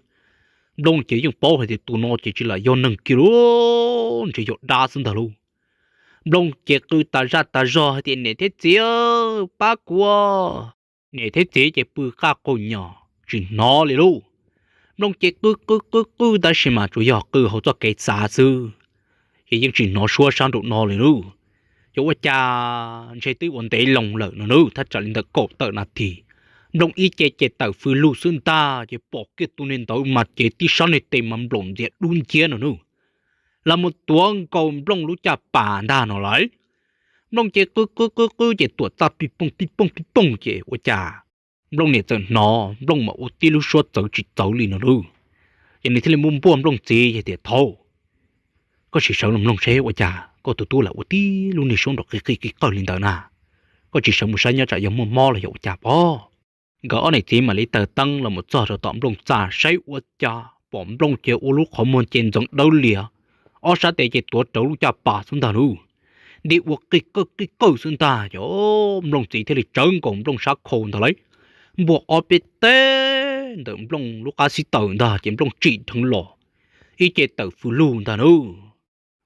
Nplooj ces yeej paub hais tias tus no ces tsis lam yog neeg kiag lauj, ntshe yog dab xwb ntag lauj. Nplooj ces qw tas zaj tas zog hais tias, Niam thiab txiv, pab kuv, niam thiab txiv ces pw qaj qaug nyos tsis hnov li lauj. Nplooj ces qw qw qw qw tab sis mas tsuas yog qw hauv txoj kev xav xwb, ces yeej tsis hnov suab sab nraum no li lauj. Ces ua cas ntshe twb ua ntev loo lawm no nawb, thaj tsam li ntawm kaum tawm nas this, Nplooj ib ce ces tawm fws lug xwb ntag ces pom kiag tus niag ntawd mas cev tib sab niag tes mas nplaum ntxias dub nciab no nawb, los mus tuav nkaus Nplooj lub caj pas ntag no lauj. Nplooj ces qw qw qw qw ces tuam txaj pij pooj pij pooj pij pooj ces ua cas Nplooj niam txawm hnov Nplooj mas ua tib lub suab txawv tsis txawv li no lauj. Ces nws thiaj li muab npuaj Nplooj txiv hais tias, Thaum koj sim sawv los mloog seb ua cas koj tus tub lam ua tib lub niag suab nrov qis qis qis qawg li ntawd na. Koj tsis sawv mus saib nyob tsam yog muaj mob los yog ua cas pob. Nkawd ob niam txiv mam li taws teeb los mus txog rau tom Nplooj txaj saib ua cas pom Nplooj ces ua lub qhov muag ces ntxeev dawb lias, ob sab tes ces tuav rawv lub caj pas xwb ntag lauj. Nti ua qig qawg qig qawg xwb ntag ces Nplooj txiv thiaj li tsawv nkaus Nplooj sab khau ntag lauj, npuaj ob peb teg ntawm Nplooj lub qab xib taws ntag ces Nplooj tsim dheev los, ib ce tawm fws lug ntag nawb.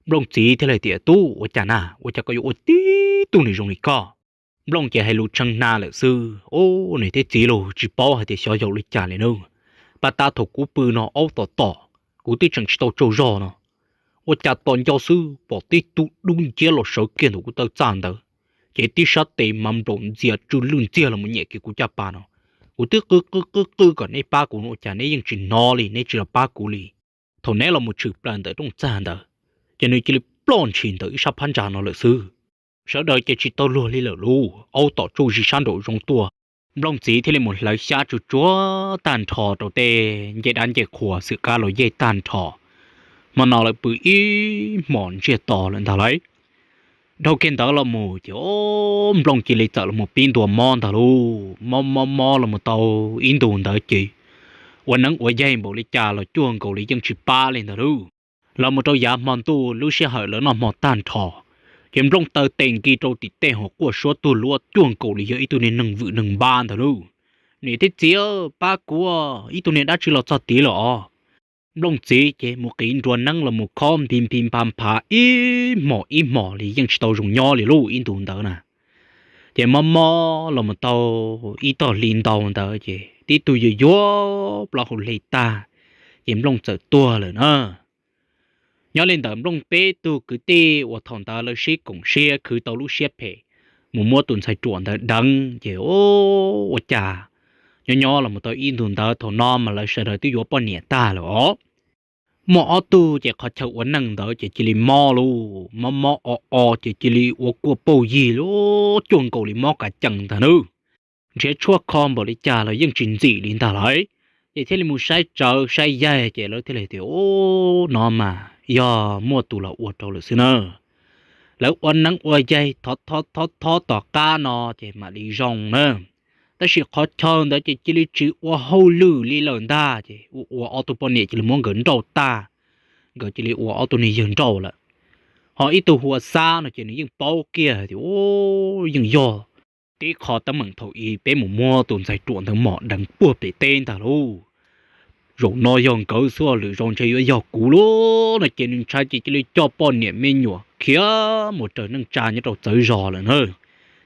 Nplooj txiv thiaj li tias, Tub, ua cas na, ua cas koj yuav ua tib tug niag zoo li koj? Nplooj ces hais lus tshee hna lawm xwb, Ub, niam thiab txiv lauj, tsis paub hais tias xyov yog ua li cas li nawb. Pab tab thaum kuv pw no aub tom tom, kuv twb tseem tsis tau tsaug zog no, ua cas tos nco xwb pom tib tug dub nciab los sawv kiag ntawm kuv taw txaj ntawd, ces tib sab tes mas nplaum ntxias tsw lwj ntxiag los mus nyiam kiag kuv caj pas no. Kuv twb qw qw qw qw kom neb pab kuv no ua cas neb yeej tsis hnov li, neb tsis los pab kuv li. Thaum neb los mus tshwm plaws ntawm rooj txag ntawd, ces nws cia li ploj ntshis ntawm ib sab phab ntsa no lawm xwb. Sawv daws ces tsis tau luag li lawm lauj, aub tom tsuj zis sab nraum zoov tuaj. Nplooj txiv thiaj li mus hlawv xyab tsuag tsuag tag nrho rau tej ncej dab ncej qhua xwm kab los yej tag nrho. Hmo no lawv pw ib hmos ntsiag to lawm ntag lauj. Dhau kiag ntawd los mus ces Nplooj cia li txawm los mus pib ntua mob ntag lauj, mob mob mob los mus tau ib ntus ntawd ces ua neeb ua yaig npaum li cas los cuag nkaus li yeej tsis pab li ntag lauj. Los mus rau yav hmo ntuj lub sij hawm lawv noj hmo tag nrho, ces Nplooj taw tes nkis rau tim tej hauv quaj suab tuag luab cuag nkaus li yog ib tug niag neeg vwm neeg npab ntag lauj. Niam thiab txiv, pab kuv, ib tug niag dab tsi los txog tid lawm os. Nplooj txiv ces mus qiv nruas neeb los mus khob nphi nphi npha nphav ib hmos ib hmos li yeej tsis tau zoo nyob li lauj ib ntus ntawd na. Ces mob mob los mus tau ib tog hli ntau ntawd ces tib tug yuag yuag plaub hau hle tag, ces Nplooj txawm tuag lawm na. Nyob li ntawm Nplooj peb tug kwv tij uas thaum ntawd lawv sib koom siab khwv tau lub siab phem mus muab tus ntxhais ruam ntawd deev ces ua cas nyob nyob los mus tau ib ntus ntawd thaum no mas lawv sawv daws twb yuav poj niam tag lawm os. Muaj ob tug ces qhov chaw ua neej ntawd ces cia li mob lauj, mob mob o o ces cia li ua kuaj pauj yig lauj, cuag nkaus li mob kav cees ntag nawb. Nrhiav tshuaj kho npaum li cas los yeej tsis ntxim li ntag lauj. Ces thiaj li mus saib tsawv saib yaig ces lawv thiaj li tias, Ub, no mas yog muaj tus los ua rau lawm xwb na. Lawv ua neeb ua yaig thov thov thov thov tom qab no ces mam li zoo na. Tab sis qhov chaw ntawd ces cia li tsis ua hauj lwm li lawm ntag, ces ua ua ob tug poj niam cia li muab nkawd nrauj tag, nkawd cia li ua ob tug niag yawg nrauj lawm. Ho ib tug hu ua Xab no ces nws yeej paub kiag tias yeej yog tib qho teeb meem thaum ub peb mus muab tus ntxhais ruam ntawd mos deev puag pem teb ntag lauj. Zaum no yog nkawd xwb, lwm zaus ntshe yuav yog kuv lauj no ces nws ntshai ces cia li coj poj niam me nyuam khiav mus raws neej tsa nyob rau txawv zos lawm na.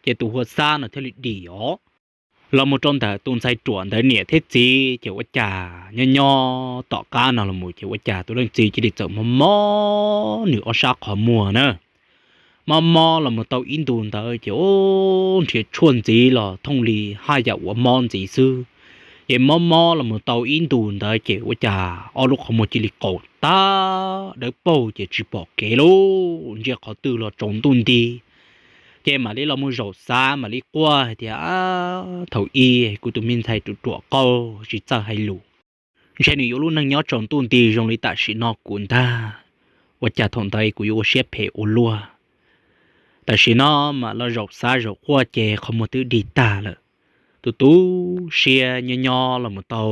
Ces tus hu ua Xab no thiaj li dim os. Los mus rau ntawm tus ntxhais ruam ntawd niam thiab txiv ces ua cas nyob nyob tom qab no los mus ces ua cas tus leej txiv cia li txawm mob mob nws ob sab qhov muag na. Mob mob los mus tau ib ntus ntawd ces ua nrhiav tshuaj ntxiv los thooj li haj yam ua mob ntxiv xwb. Ces mob mob los mus tau ib ntus ntawd ces ua cas ob lub qhov muag cia li qaum tag dawb paug ces tsis pom kev lauj, ntsia qhov twg los tsaus ntuj nti. Ces mam li los mus zaum xav mam li quaj hais tias, Thaum ub kuv tus me ntxhais ruam ruam qau tsis txawj hais lus, ntshe nws yuav lub neej nyob tsaus ntuj nti zoo li tam sim no kuv ntag. Ua cas thaum ntawd kuv yuav ua siab phem ua luaj. Tam sim no mam los zaum xav zaum quaj ces qhov muag twb dig tag lawm. Tu tu siab nyob nyob los mus tau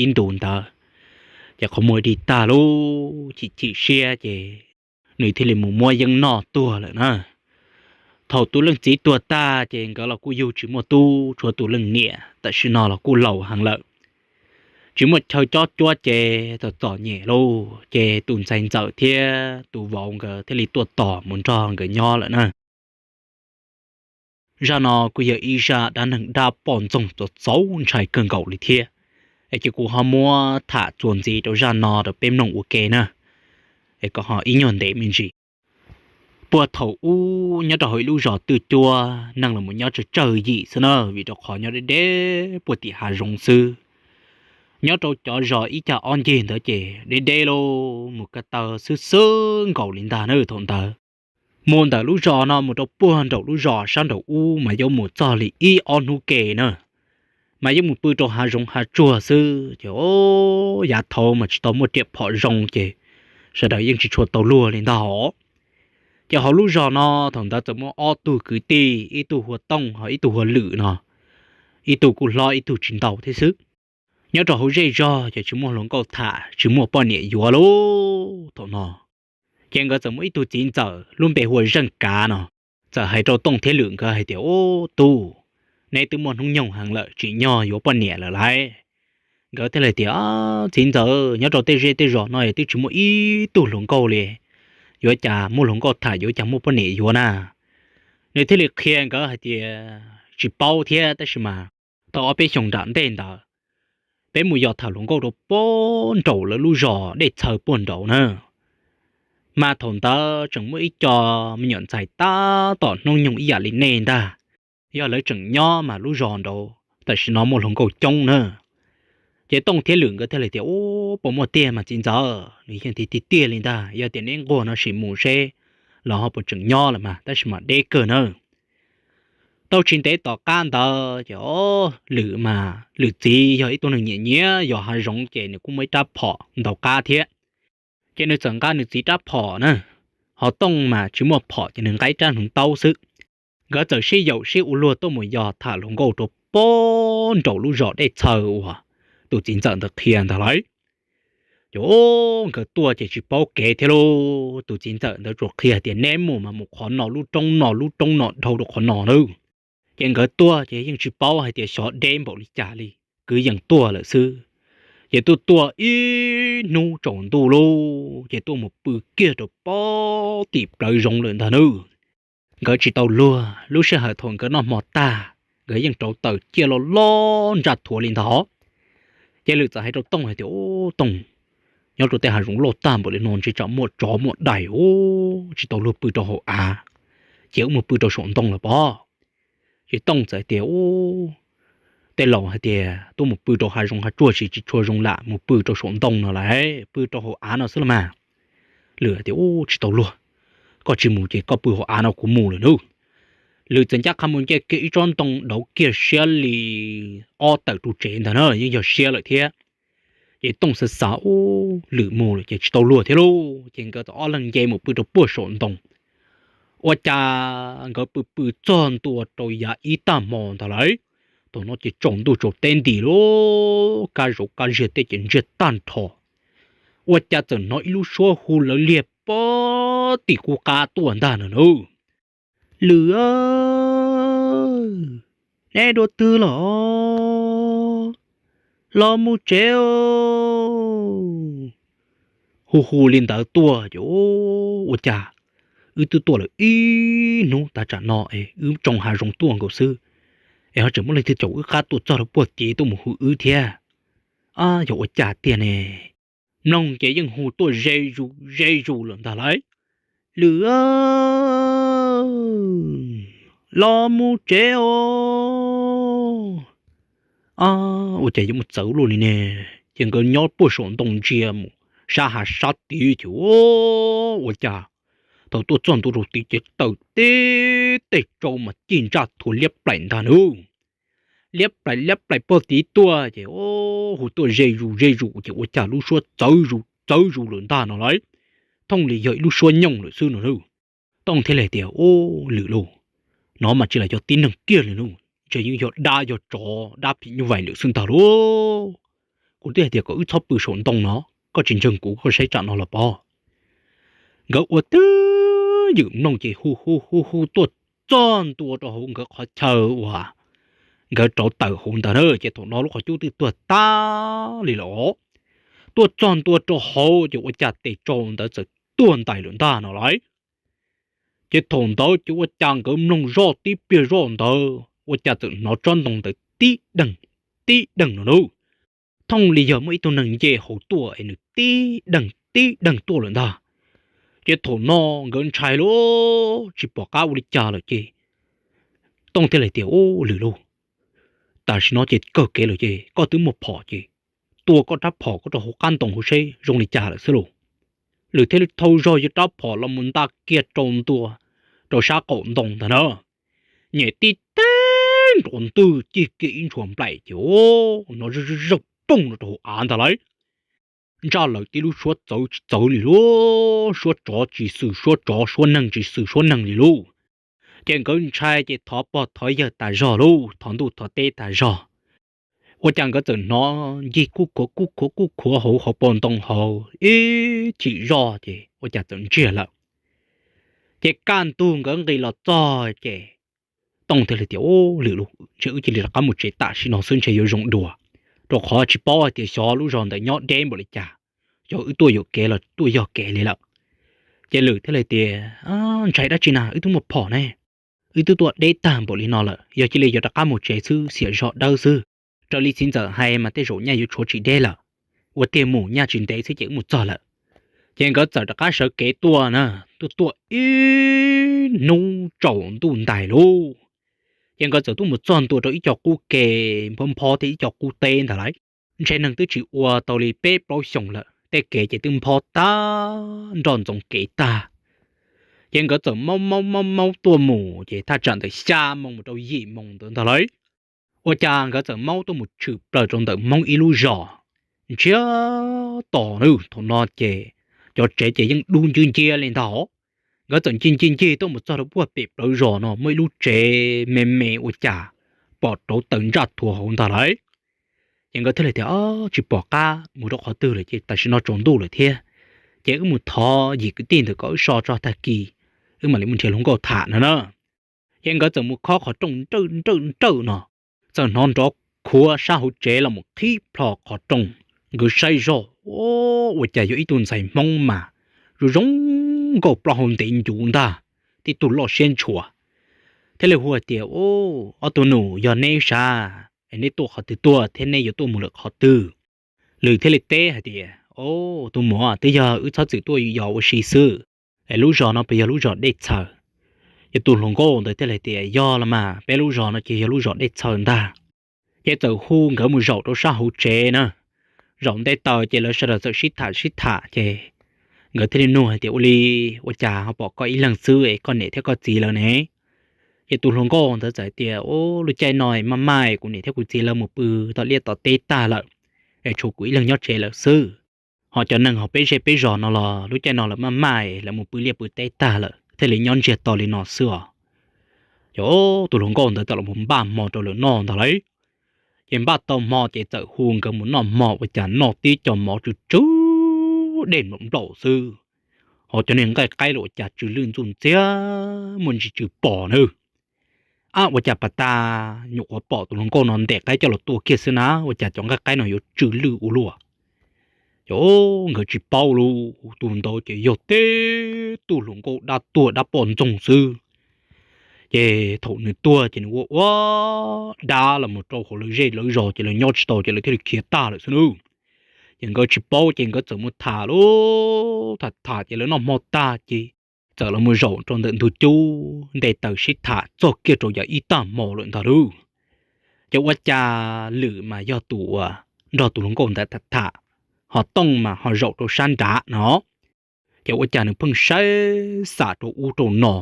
ib ntus ntawd ces qhov muag dig tag lub chim chim siab ces nws thiaj li mus muab yeeb noj tuag lawm na. Thaum tus leej txiv tuag tag ces nkawd los kuj yug tsis muaj tub, tshuav tus leej niam tam sim no los kuj laus heev lawm, tsis muaj chaw cob cuab ces txom txom nyem lauj. Ces tus ntxhais ntxawm thiab tus vauv nkawd thiaj li tuaj tos mus nrog nkawd nyob lawm na. Zaj no kuj yog ib zaj dab neeg dab poj ntxoog txaus txaus ntshai kawg nkaus li thiab, es ces kuv ho muab tham txuas ntxiv rau zaj no rau peb mloog ua ke na, es kom ho ib nyuag ntev me ntsis. Puag thaum ub nyob rau hauv ib lub zos twj cuab neeg los nyob tsawg tsawg yim xwb na, vim rau qhov nyob deb deb puag tim hav zoov xwb. Nyob rau cov zos ib cag ob ncig ntawd ces deb deb los mus ko taw xwb xwb nkaus li ntag na thaum ntawd. Mus ntawm lub zos no mus rau puag nraum lub zos sab nraum ub mas yuav mus txog li ib ob hnub ke na, mas yuav mus pw rau hav zoov hav tsuag xwb ces yav thaud mas tsis tau muaj riam phom zoo ces sawv daws yeej tsis tshua tau luag li ntag os. Ces hauv lub zos no thaum ntawd txawm muaj ob tug kwv tij, ib tug hu ua Tooj ho ib tug hu ua Lwm no, ib tug kuj hlob ib tug tsis ntau thiab xwb. Nyob rau hauv zej zog ces tsis muaj hluas nkauj tham tsis muaj poj niam yuav lauj thaum no. Ces nkawd txawm muaj ib tug txiv ntxawm lub npe hu ua Zeej Kav no, txawm hais rau Tooj thiab Lwm nkawd hais tias, Ub tub, neb twb muaj hnub nyoog heev lawm tsim nyog yuav poj niam lawm lauj. Nkawd thiaj li tias, Txiv ntxawm, nyob rau tej zej tej zos no twb tsis muaj ib tug hluas nkauj li, yuav cas muaj hluas nkauj tham yuav cas muaj poj niam yuav na. Nws thiaj li qhia nkawd hais tias, Tsis paub thiab tab sis mas tau ob peb xyoos nram ntej ntawd peb mus yos tham hluas nkauj rau puag nraum lawv lub zos Dej Txhaws puag nraud na. Mas thaum ntawd tseem muaj ib co me nyuam ntxhais tab tom hnub nyoog ib yam li nej ntag, yog lawv tseem nyob mas lub zos nraud tam sim no muaj hluas nkauj coob na. Ces Tooj thiab Lwm nkawd thiaj li tias, Ub, puas muaj tiag mas txiv ntxawm, nws yeej tiag tiag tiag li ntag, yog tias neb nquag no sim mus seb los ho puas tseem nyob lawm mas tab sis mas deb kawg na. Tau tsis ntev tom qab ntawd ces Lwm mas Lwm txiv yog ib tug neeg nyiam nyiam yos hav zoov ces nws kuj muaj ib rab phom ntau qab thiab. Ces nws txawm nqa nws txiv rab phom na, ho Tooj mas tsis muaj phom ces nws nqa ib rab hneev taub xwb. Nkawd txawm sib yaum sib ua luag tuaj mus yos tham hluas nkauj rau puag nraum lub zos Dej Txhaws uas tus txiv ntxawm ntawd qhia ntag lauj. Ces nkawd tuaj ces tsis paub kev thiab lauj, tus txiv ntxawm ntawd tsuas qhia tias neb mus mas mus qhov no lub roob no lub roob no dhau rau qhov no na. Ces nkawd tuaj ces yeej tsis paub hais tias xyov deb npaum li cas li, kwv yees tuaj lawm xwb. Ces tuaj tuaj ib hnub tsaus ntuj lauj ces tuaj mus pw kiag rau puag tim plawv zoov lawm ntag na. Nkawd tsis tau luag, lub sij hawm thaum nkawd noj hmo tag, nkawd yeej rauv taws ciaj loj loj ntsaj thuav li ntag. Ces Lwm txawm hais rau Tooj hais tias, Ub Tooj, nyob rau tej hav zoov loj tag npaum li no ntshe tsam muaj tsov muaj dais, ub, tsis tau luag pw rau hauv av, ces wb mus pw rau saum ntoo los pob. Ces Tooj txawm hais tias, Ub, tej laus hais tias tuaj mus pw rau hav zoov hav tsuag tsis tsis tshua zoo lam mus pw rau saum ntoo no lauj, pw rau hauv av no xwb los mas. Lwm hais tias, Ub, tsis tau luag, koj tsis mus ces koj pw hauv av no kuv mus lawm nawb. Lwm txawm ncaj qha mus nce kiag ib tsob ntoo dauv kiag siab li ob tawm ru tsev ntag na, yeej yog siab lawm thiab. Ces Tooj xav xav, Ub, Lwm mus lawm ces tsis tau luag thiab lauj. Ces nkawd txawm ob leeg nce mus pw rau puag saum ntoo. Ua cas nkawd pw pw txog ntua rau yav ib tag hmo ntag lauj, Thaum no ces tsaus ntuj tsaus teb nti lawm, kab zauv kab ziag tej ces ntsiag tag nrho. Ua cas txawm hnov ib lub suab hu lawv liag puag tim qub qab tuaj ntag no na. Lwm, neb dua twg los? Los mus tsev os. Hu hu li ntawd tuaj ces ua cas wb twb tuaj lawm ib hnub tav tsam no es wb tsoo hav zoov tuaj nkaus xwb, es ho tseem muaj leej twg caum wb qab tuaj txog rau puag tid tuaj mus hu wb thiab. Yog ua cas tiag ne? Mloog ces yeej hu tuaj ze zus ze zus lawm ntag lauj. Lwm, los mus tsev os. Ua cas yuav mus txawv luaj li ne? Ces nkawd nyob puag saum ntoo ntsia mus sab hav sab tid ces ua cas thaum tuaj txog ntua rau tid ces tawm tib teg tsau mas cig ntsaj thuav liab plaim ntag na. Liab plaim liab plaim puag tid tuaj ces hu tuaj ze zus ze zus ces ua cas lub suab txawv zus txawv zus lawm ntag no lauj. Thooj li yog ib lub suab nyooj lawm xwb no na. Tooj thiaj li tias, Ub, Lwm lauj, no mas tsis lam yog tib neeg kiag li lauj, ntshe yeej yog dab yog tsov dab phim nyuj vais lawm xwb ntag lauj. Kuv twb hais tias kom wb txhob pw saum ntoo no, koj tsis ntseeg kuv koj saib tsam no los pob. Nkawd ua twj ywm mloog ces hu hu hu hu tuaj txog ntua rau hauv nkawd qhov chaw uas nkawd rauv taws hauv ntawd na, ces thaum no lub qhov cub twb tuag tag li lawm. Tuaj txog ntua rau hauv ces ua cas tes tsau ntawd txawm tuag ntais lawm ntag no lauj. Ces thaum ntawd ces ua cas nkawd mloog zoj tib pliag zoj ntawd ua cas txawm hnov tsob ntoo ntawd tib deeg, tib deeg no na. Thooj li yog muaj ib tug neeg nce hauv tuaj es nws tib deeg tib deeg tuaj lawm ntag. Ces thaum no nkawd ntshai lauj, tsis pom qab ua li cas lawm ces Tooj thiaj li tias, Ub, Lwm lauj, tam sim no ces kawg kev lawm ces koj twb muaj phom ces tua koj rab phom koj rau hauv qab ntoo hauv seb zoo li cas lawm xwb lauj. Lwm thiaj li thau zog yuav rab phom los mus nta kiag rau ntua rau sab qaum ntoo ntag na. Nyem tib teg nrov ntwg cig kiag ib ntshua nplaim ces hnov zaj zaj pooj no rau hauv av ntag lauj. Ntsaj lawm tib lub suab txawv tsis txawv li lauj, suab tsov tsis xwm suab tsov, suab neeg tsis xwm suab neeg li lauj. Ces nkawd ntshai ces thov pog thov yawg tas zog lauj, thov ntuj thov teb tas zog. Ua cas nkawd txawm hnov ncig kuj khuav kuj khuav kuj khuav hauv hauv paus ntoo hauv ib chim zoj ces ua cas txawm ntsiag lawm. Ces kaj ntug nkawd nqis los txog ces Tooj thiaj li tias, Ub, Lwm lauj, ntshe wb cia li rov qab mus tsev tam sim no xwb ntshe yuav zoo dua, rau qhov tsis paub hais tias xyov lub zos ntawd nyob deb npaum li cas, xyov wb tuaj yuam kev los tuaj yog kev li lawm. Ces Lwm thiaj li tias, Ntshai dab tsi na, wb twb muaj phom ne, wb twb tuaj deb tag npaum li no lawm, yog cia li yuav rov qab mus tsev xwb xiam zog dawb xwb. Raws li txiv ntxawm hais mas tej zaum nyaj yuav tshuav tsis deb lawm, ua tiag mus nyaj tsis ntev xwb ces wb mus txog lawm. Ces nkawd txawm rov qab sawv kev tuaj na, tuaj tuaj ib hnub tsaus ntuj ntais lauj. Ces nkawd txawm tuaj mus txog ntua rau ib co qub ke nphob nphob thiab ib co qub teb ntag lauj. Ntshe neeg twb tsis ua tau li peb plaub xyoos lawm, tej kev ces twb nphob tag nrho ntxoov kev tag. Ces nkawd txawm maub maub maub maub tuaj mus ces thaj tsam ntawm xya moos mus rau yim moos ntawd ntag lauj. Ua cas nkawd txawm maub tuaj mus tshwm plaws rau ntawm Hmoob ib lub zos ntsiag to na. Thaum no ces cov tsev ces yeej dub ncig nciab li ntag. Nkawd txawm ncig ncig ncig tuaj mus txog rau puag pem plawv zos no muaj ib lub tsev me me ua cas pom rauv taws ntsaj thuav hauv ntag lauj. Ces nkawd thiaj li tias, Tsis pom qab mus rau qhov twg lawm ces tam sim no tsaus ntuj lawm thiab, ces wb mus thov yim kwv tij ntawd kom wb so tso tag kis wb mam li mus nrhiav hluas nkauj tham no na. Ces nkawd txawm mus khob qhov rooj nrawj nrawj nrawj no, txawm hnov nrov khuav sab hauv tsev los mus qhib plho qhov rooj. Nkawd saib zoj, ua cas yog ib tug ntxhais Hmoob mas zoo zoo nkauj plaub hau ntev ncuv ntag, tib tug loj siab ntshua. Thiaj li hu hais tias, Ob tug nus, yog neb sav es neb tuaj qhov twg tuaj thiab neb yuav tuaj mus lawm qhov twg? Lwm thiaj li teb hais tias, Tus muam, twb yog wb txhob txwm tuaj yos ua si xwb, es lub zos no puas yog lub zos Dej Txhaws? Ces tus hluas nkauj ntawd thiaj li tias, Yog los mas, peb lub zos no ces yog lub zos Dej Txhaws ntag. Ces txawm hu nkawd mus zaum rau sab hauv tsev na. Zaum nte taws ces lawv sawv daws txawm sib tham sib tham ces nkawd thiaj li nug hais tias, Ua li, ua cas ho pom koj ib leeg xwb es koj niam thiab koj txiv lawv ne? Ces tus hluas nkauj ntawd txawm hais tias, Ub, lub caij no maj maj kuv niam thiab kuv txiv lawv mus pw tom liaj tom teb tag lawm, es tshuav kuv ib leeg nyob tsev lawm xwb. Ho cov neeg hauv peb zej peb zos no los lub caij no lawv maj maj lawv mus pw liaj pw teb tag lawm thiaj li nyob ntsiag to li no xwb os. Ces tus hluas nkauj ntawd txawm los npaj hmo rau lawv noj ntag lauj. Ces npaj tau hmo ces txawm hu nkawd mus noj hmo, ua cas noj tib co mov tsw tsw dej nplaum nplaum xwb, ho cov niag nqaij qaib los ua cas tsw lwj ntxuj ntxiag muaj ntsis tsw pom nawb. Ab, ua cas pas tas nyuam qhuav pom tus hluas nkauj no ntes qaib coj los tua kiag xwb na, ua cas cov nqaij qaib no yuav tsw lwj ua luaj? Ces nkawd tsis paub lauj, tus ntawd ces yog tib tug hluas nkauj dab tuag dab poj ntxoog xwb. Ces thaum nws tuag ces nws ua ua dab los mus rau hauv lawv zej lawv zos ces lawv nyob tsis tau ces lawv thiaj li khiav tag lawm xwb nawb. Ces nkawd tsis paub ces nkawd txawm mus tham lauj, tham tham ces lawv noj hmo tag ces txawm los mus zaum rau ntawm ntug cub nte taws sib tham txog kiag rau yav ib tag hmo lawm ntag lauj. Ces ua cas Lwm mas yog tus uas nrog tus hluas nkauj ntawd tham tham, ho Tooj mas ho zaum rau sab nrad no. Ces ua cas nws pheej saib xam rau ub rau no,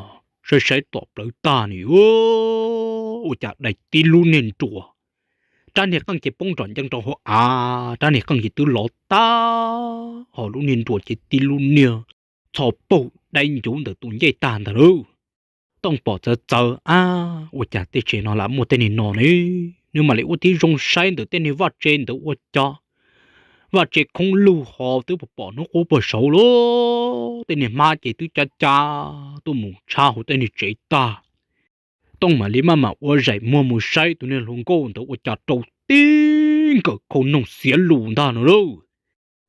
saib saib tom plawv tag nws ua cas dai tib lub niag nruas, rab niag qeej ces poob nrom ncees rau hauv av, rab niag qeej ces twb lov tag, ho lub niag nruas ces tib lub niag txho paug dai ncuv ntawm tus ncej tag ntag lauj. Tooj pom txawv txawv, ab, ua cas tej tsev no lam muaj tej niag no ne? Nws mam li ua tib zoo saib ntawm tej niag vaj tse ntawd ua cas vaj tse khoob lug ho twb pom pom hnub qub puag saud lauj, tej niag hmab ces twb cab cab tuaj mus tshab hauv tej niag tsev tag. Tooj mam li maj mam ua zaim muag mus saib tus niag hluas nkauj ntawd ua cas rau tib nkawm khau noog xiav lus ntag no lauj.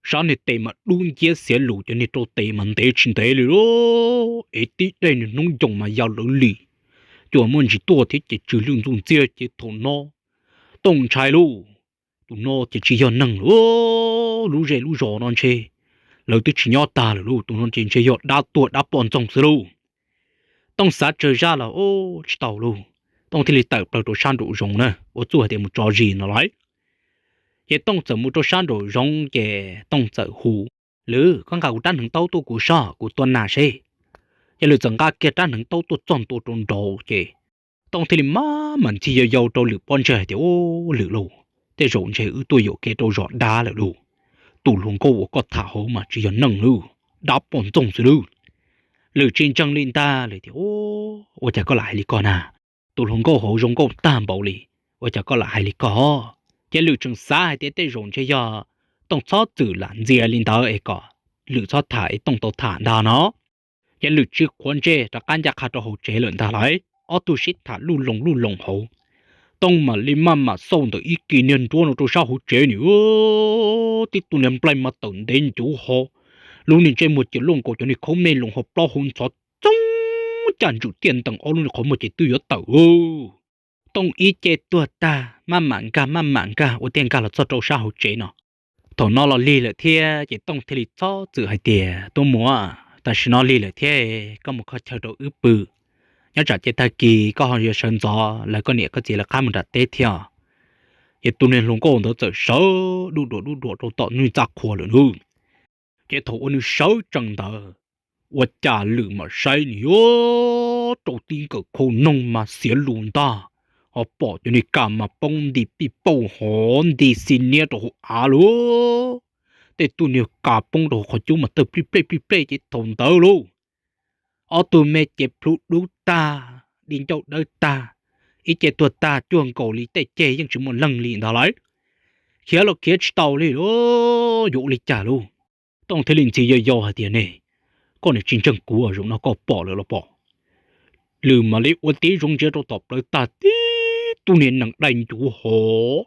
Sab niag tes mas dub nciab xiav lus, cov niag rau tes mas ntev tsis ntev li lauj, ev tib daim niag hnub ncoos mas ya lawv li, cua muaj ntsis tuaj thiab ces tsw lwj ntxuj ntxiag ces thaum no Tooj ntshai lauj, tus no ces tsis yog neeg lauj, lub zej lub zos no ntshe lawv twb tsis nyob tag lawm lauj, tus no ces ntshe yog dab tuag dab poj ntxoog xwb lauj. Tooj xav tsawg zaj los ua tsis tau lauj, Tooj thiaj li tawm plaws rau sab nraum zoov na, ua txuj hais tias mus tso zis no lauj. Ces Tooj txawm mus rau sab nraum zoov ces Tooj txawm hu, Lwm, koj nqa kuv rab hneev taub tuaj kuv soj, kuv tua nas seb. Ces Lwm txawm nqa kiag rab hneev taub tuaj txog ntua rau nraud ces Tooj thiaj li maj mam ntxhi yau yau rau Lwm pob ntseg hais tias, Ub, Lwm lauj, tej zaum ntshe wb tuaj yuam kev rau zos dab lawm lauj. Tus hluas nkauj uas koj tham hauv mas tsis yog neeg lauj, dab poj ntxoog xwb lauj. Lwm tsis ntseeg li ntag, Lwm tias, Ua cas koj lam hais li ko na? Tus hluas nkauj hauv zoo nkauj tag npaum li, ua cas koj lam hais li ko? Ces Lwm tseem xav hais tias tej zaum ntshe yog Tooj txhob txwm lam ntxias li ntawd es kom Lwm txhob tham es Tooj tau tham ntag no. Ces Lwm tsis quav ntsej rov qab ncaj qha rau hauv tsev lawm ntag lauj. Ob tug sib tham luj loos luj loos hauv, Tooj mam li maj mam xauj ntawm ib kis niag nruab no rau sab hauv tsev nws, tib tug niag nplaig mas tawm ntev ncuv ho, lub niag ntsej muag ces luaj nkaus cov niag khaub mej loos ho plaub hau ntxhov txoob, caj ntswm tiaj ntees ob lub niag qhov muag ces twb yuav tawm. Tooj ib ce tuag tag maj mam nkag maj mam nkag ua tiaj nkag los txog rau sab hauv tsev no. Thaum no los lig lawm thiab ces Tooj thiaj li txhob txwm hais tias, Tub muam, tam sim no lig lawm thiab, koj mus kho chaw rau wb pw. Nyob tsam ces tag kis koj ho yuav sawv ntxov lawv koj niam koj txiv lawv qab mus nram teb thiab. Ces tus niag hluas nkauj ntawd txawm sawv duj duam duj duam rau tom niag txaj qhua lawm nawb. Ces thaum uas nws sawv tsees ntawd, ua cas Lwm mam saib nws yuav rau tib nkawm khau noog mas xiav lus ntag, ho pom cov niag kas mas poob nti pij pauj hov nti xi niab rau hauv av lauj. Tej tug niag kas poob rau hauv qhov cub mas tawg plij plej plij plej ces thaum ntawd lauj, ob tug me ces plhu dub tag, di ncauj dawb tag, ib ce tuag tag cuag nkaus li tej ceg yeej tsis muaj leeg li ntag lauj. Khiav los khiav tsis tau li lauj, yuav ua li cas lauj? Tooj thiaj li ntxhi yau yau hais tias, Ne, koj niam tsis ntseeg kuv, zaum no koj pom lawm los pom. Lwm mam li ua tib zoo ntsia rau tom plawv tag, tib tug niag nees dai ncuv hov,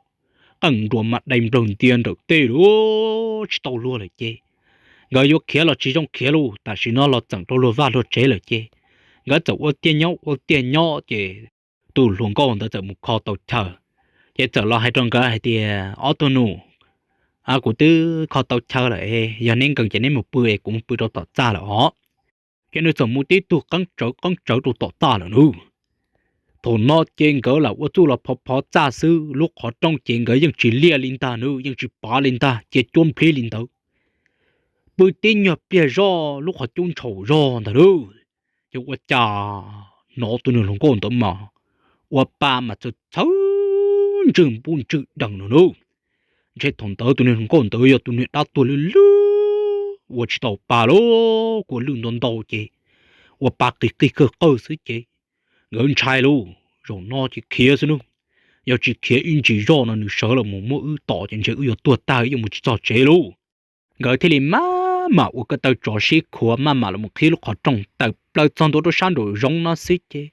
qeej nruas mas dai nplawg ntia nrawm tej lauj, tsis tau luag lawm ces nkawd yuav khiav los tsis zoo khiav lauj, tam sim no los txeem rau luag vaj luag tsev lawm ces nkawd txawm ua tiaj nyob ua tiaj nyob ces tus hluas nkauj ntawd txawm mus kho tau chaw, ces txawm los hais rau nkawd hais tias, Ob tug nus, kuv twb kho tau chaw lawm, yog neb nkees ces neb mus pw es kuv mus pw rau tom txaj lawm os. Ces nws txawm mus tib tug qeeb tsawv qeeb tsawv rau tom txaj lawm nawb. Thaum no ces nkawd lam ua txuj los phov phov txaj xwb, lub qhov rooj ces nkawd yeej tsis liaj li ntag nawb, yeej tsis pav li ntag, cia cuab nplhib li ntawd. Pw tib nyuag pliag zoj lub qhov cub ntshaum zog ntag lauj, ces ua cas hnov tus niag hluas nkauj ntawd mas ua pa mas txhawv txhawv ntswg npub ntswg dees no nawb. Ntshe thaum ntawd tus niag hluas nkauj ntawd yog tus niag dab tuag lwj lwj, ua tsis tau pa lauj, kua lwj ntau ntau ces ua pa qig qig qawg qawg xwb ces nkawd ntshai lauj, zaum no ces khiav xwb nawb. Yog tsis khiav ib ntsis zoj no nws sawv los mus muab wb tom ces ntshe wb yuav tuag tag wb yuav mus tsis txog tsev lauj. Nkawd thiaj li maj mam ua ko taw tsov sib khuav maj mam los mus qhib lub qhov rooj tawm plaws txog ntua rau sab nraum zoov no xwb ces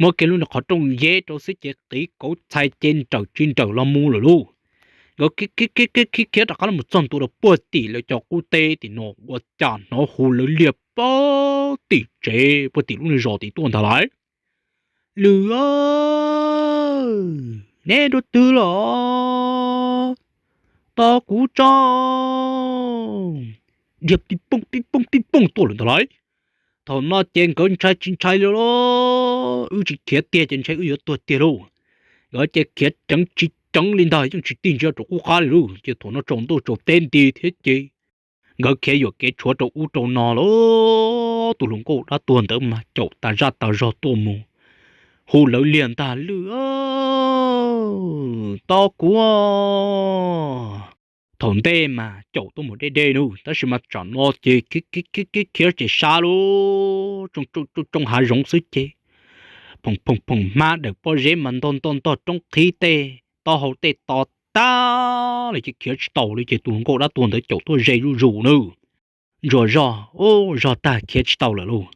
muab kiag lub qhov rooj yeb rau xwb ces qiv kauv txhais ces nrawm tsis nrawm los mus lawm lauj. Nkawd khiav khiav rov qab los txog ntua rau puag tim lawv cov qub teb tim no ua cas hnov hu lawv liag puag tim tsev puag tim lub niag zos tim tuaj ntag lauj. Lwm, neb rau twg los? Tos kuv tso. Dhia pij pooj pij pooj pij pooj tuaj lawm ntag lauj. Thaum no ces nkawd ntshai tsis ntshai li los, wb tsis khiav tiag ces ntshai wb yuav tuag tiag lauj. Nkawd ces khiav ceev tsis ceev li ntag yeej tsis tig ntsia rau qub qab li lauj. Ces thaum no tsaus ntuj tsaus teb nti thiab ces nkawd khiav yuam kev tshuav rau ub rau no los tus hluas nkauj dab tuag ntawd mas caum tas zaj tas zog tuaj mus hu lawv liag ntag, Lwm, tos kuv. Thaum ntej mas caum tuaj mus deb deb nub tab sis mas tsam no ces khiav khiav ces sab lub tsoo hav zoov xwb ces phoom phoom phoom hmab daws pob zeb mas ntog ntog ntog roob qhib tej taub hau tej to tag li ces khiav tsis tau li ces tus hluas nkauj dab tuag ntawd caum tuaj ze zuj zus nub. Ntsuas zog, ub, zog tag khiav tsis tau lawm lauj.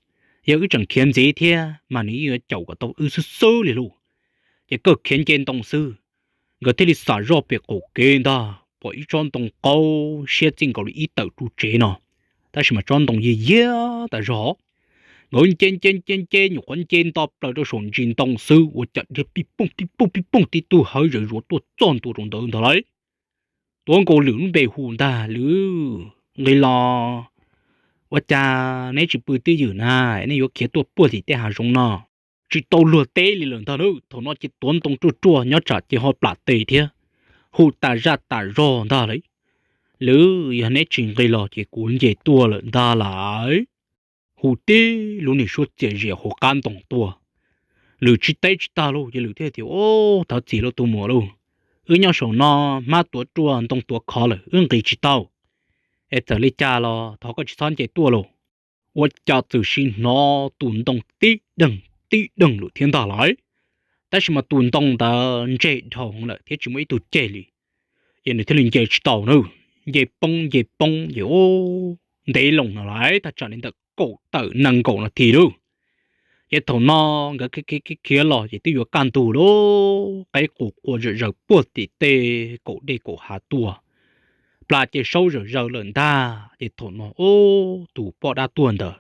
Yog wb tseem khiav ntxiv thiab mas nws yeej yuav caum kom tau wb xwb xwb li lauj. Ces kawg khiav nce ntoo xwb, nkawd thiaj li xam zoj pem qaum kev ntag pom ib tsob ntoo qaub siab txij nkaus li ib tawm ru tsev no, tab sis mas tsob ntoo yiag yiag tas zog. Nkawd nce nce nce nce nyuam qhuav nce nto plaws rau saum ntsis ntoo xwb ua cas dhia pij pooj pij pooj pij pooj tib tug hawv zawv zuav tuaj txog ntua rau ntawd ntag lauj. Tuav nkaus Lwm lub npe hu ntag, Lwm, nqis los. Ua cas neb tsis pw twj ywm na, nej yuav khiav tuaj puag tim tej hav zoov no? Tsis tau luag teb li lawm ntag lauj. Thaum no ces tuav ntoo ruaj ruaj nyob tsam ces ho plam tes thiab, hu tas zaj tas zog ntag lauj, Lwm, yog neb tsis nqis los ces kuv nce tuaj lawm ntag lauj. Hu tib lub niag suab txias zias hauv qab ntoo tuaj. Lwm tsis teb tsis tag lauj, ces Lwm thiaj tias, Ub, thov txim lauj tus muam lauj, wb nyob saum no hmab tuav ruaj ntoo tuav khov lawm wb nqis tsis tau. Es txawm li cas los thov koj tsis txhob nce tuaj lauj. Ua cas txawm sim hnov tus ntoo tib deeg tib deeg lawm thiab ntag lauj. Tab sis mas tus ntoo ntawd ntseg dhau lawm thiab tsis muaj ib tug ceg li, ces nws thiaj li nce tsis tau na. Nce poob nce poob ces ub, ntev loo no lawm thaj tsam li ntawm kaum tawm nees nkaum nas this lauj. Ces thaum no nkawd khiav khiav los ces twb yuav kaj ntug lauj, qaib qus qua zawm zaws puag tim tej kaum dej kaum hav tuaj, plas ces saub zawm zaws lawm ntag. Ces thaum no ub, tus poj dab tuag ntawd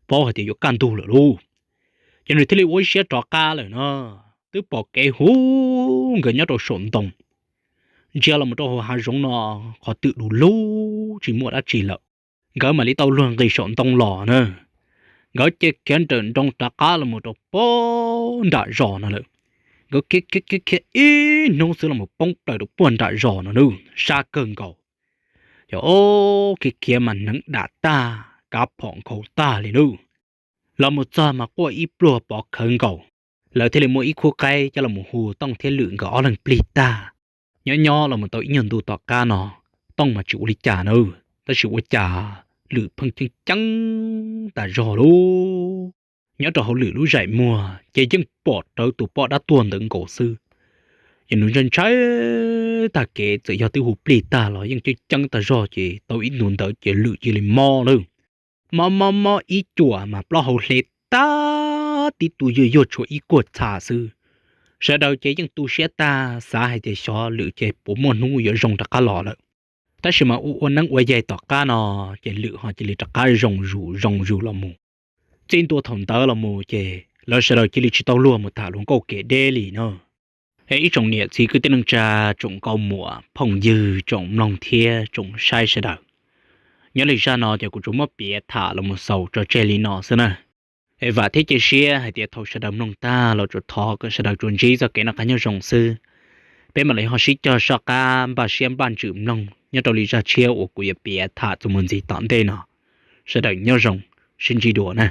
paub hais tias yuav kaj ntug lawm lauj, ces nws thiaj li ua ib siab rov qab lawm no. Twb pom kev huv nkawd nyob rau saum ntoo, ntsia los mus rau hauv hav zoov no qhov twg du lug tsis muaj dab tsi lawm, nkawd mam li tau luag nqis saum ntoo los na. Nkawd ces khiav nrawm nroos rov qab los mus rau puag nram zos no lawm. Nkawd khiav khiav khiav ib hnub xwb los mus poob plaws rau puag nram zos no nub, sab kawg nkaus. Ces ub, khiav khiav mas hneev dam tag, kav phom nkhaus tag li nub. Los mus txog mas quaj ib pluag pov khawv nkaus. Lawv thiaj li muaj ib khub qaib coj los hu Tooj thiab Lwm nkawd ob leeg plig tag. Nyob nyob los mus tau ib nyuag ntu tom qab no, Tooj mas tsis ua li cas na, tab sis ua cas Lwm pheej ceeb ceeb tas zog lauj. Nyob rau hauv Lwm lub zaim muag ces yeej pom rawv tus poj dab tuag ntawd nkaus xwb. Ces nws ntshai ntshai tag kev, txawm yog twb hu plig tag los yeej ceeb ceeb tas zog ces tau ib ntu ntawd ces Lwm cia li mob lawm. Mob mob mob ib cuam mas plaub hau hle tag tib tug yuag yuag tshuav ib kuag txha xwb. Sawv daws ces yeej tu siab tag xav hais tias xyov Lwm ces puas muaj hnub yuav zoo rov qab los lawm. Tab sis mas ua ua neeb ua yaig tom qab no ces Lwm ho cia li rov qab zoo zus zoo zus los mus. Txij ntua thaum ntawd los mus ces lawv sawv daws cia li tsis tau luag mus tham hluas nkauj kev deb li no. Es ib tsoom niam txiv kwv tij neej tsa, tsoom nkauj muam phooj ywg, tsoom mloog thiab tsoom saib sawv daws, nyob li zaj no ces kuv tsuas muab piav tham los mus xaus tso tseg li no xwb na. Es vam thiab cia siab hais tias thaum sawv daws mloog tag los tsuas thov kom sawv daws tsuas ntsib txoj kev noj qab nyob zoo xwb. Peb mam li ho sib cog soj qab npaj siab npaj ntsws mloog nyob rau li zaj tshiab uas kuv yuav piav tham txuas mus ntxiv tom ntej no. Sawv daws nyob zoo, sib ntsib dua na.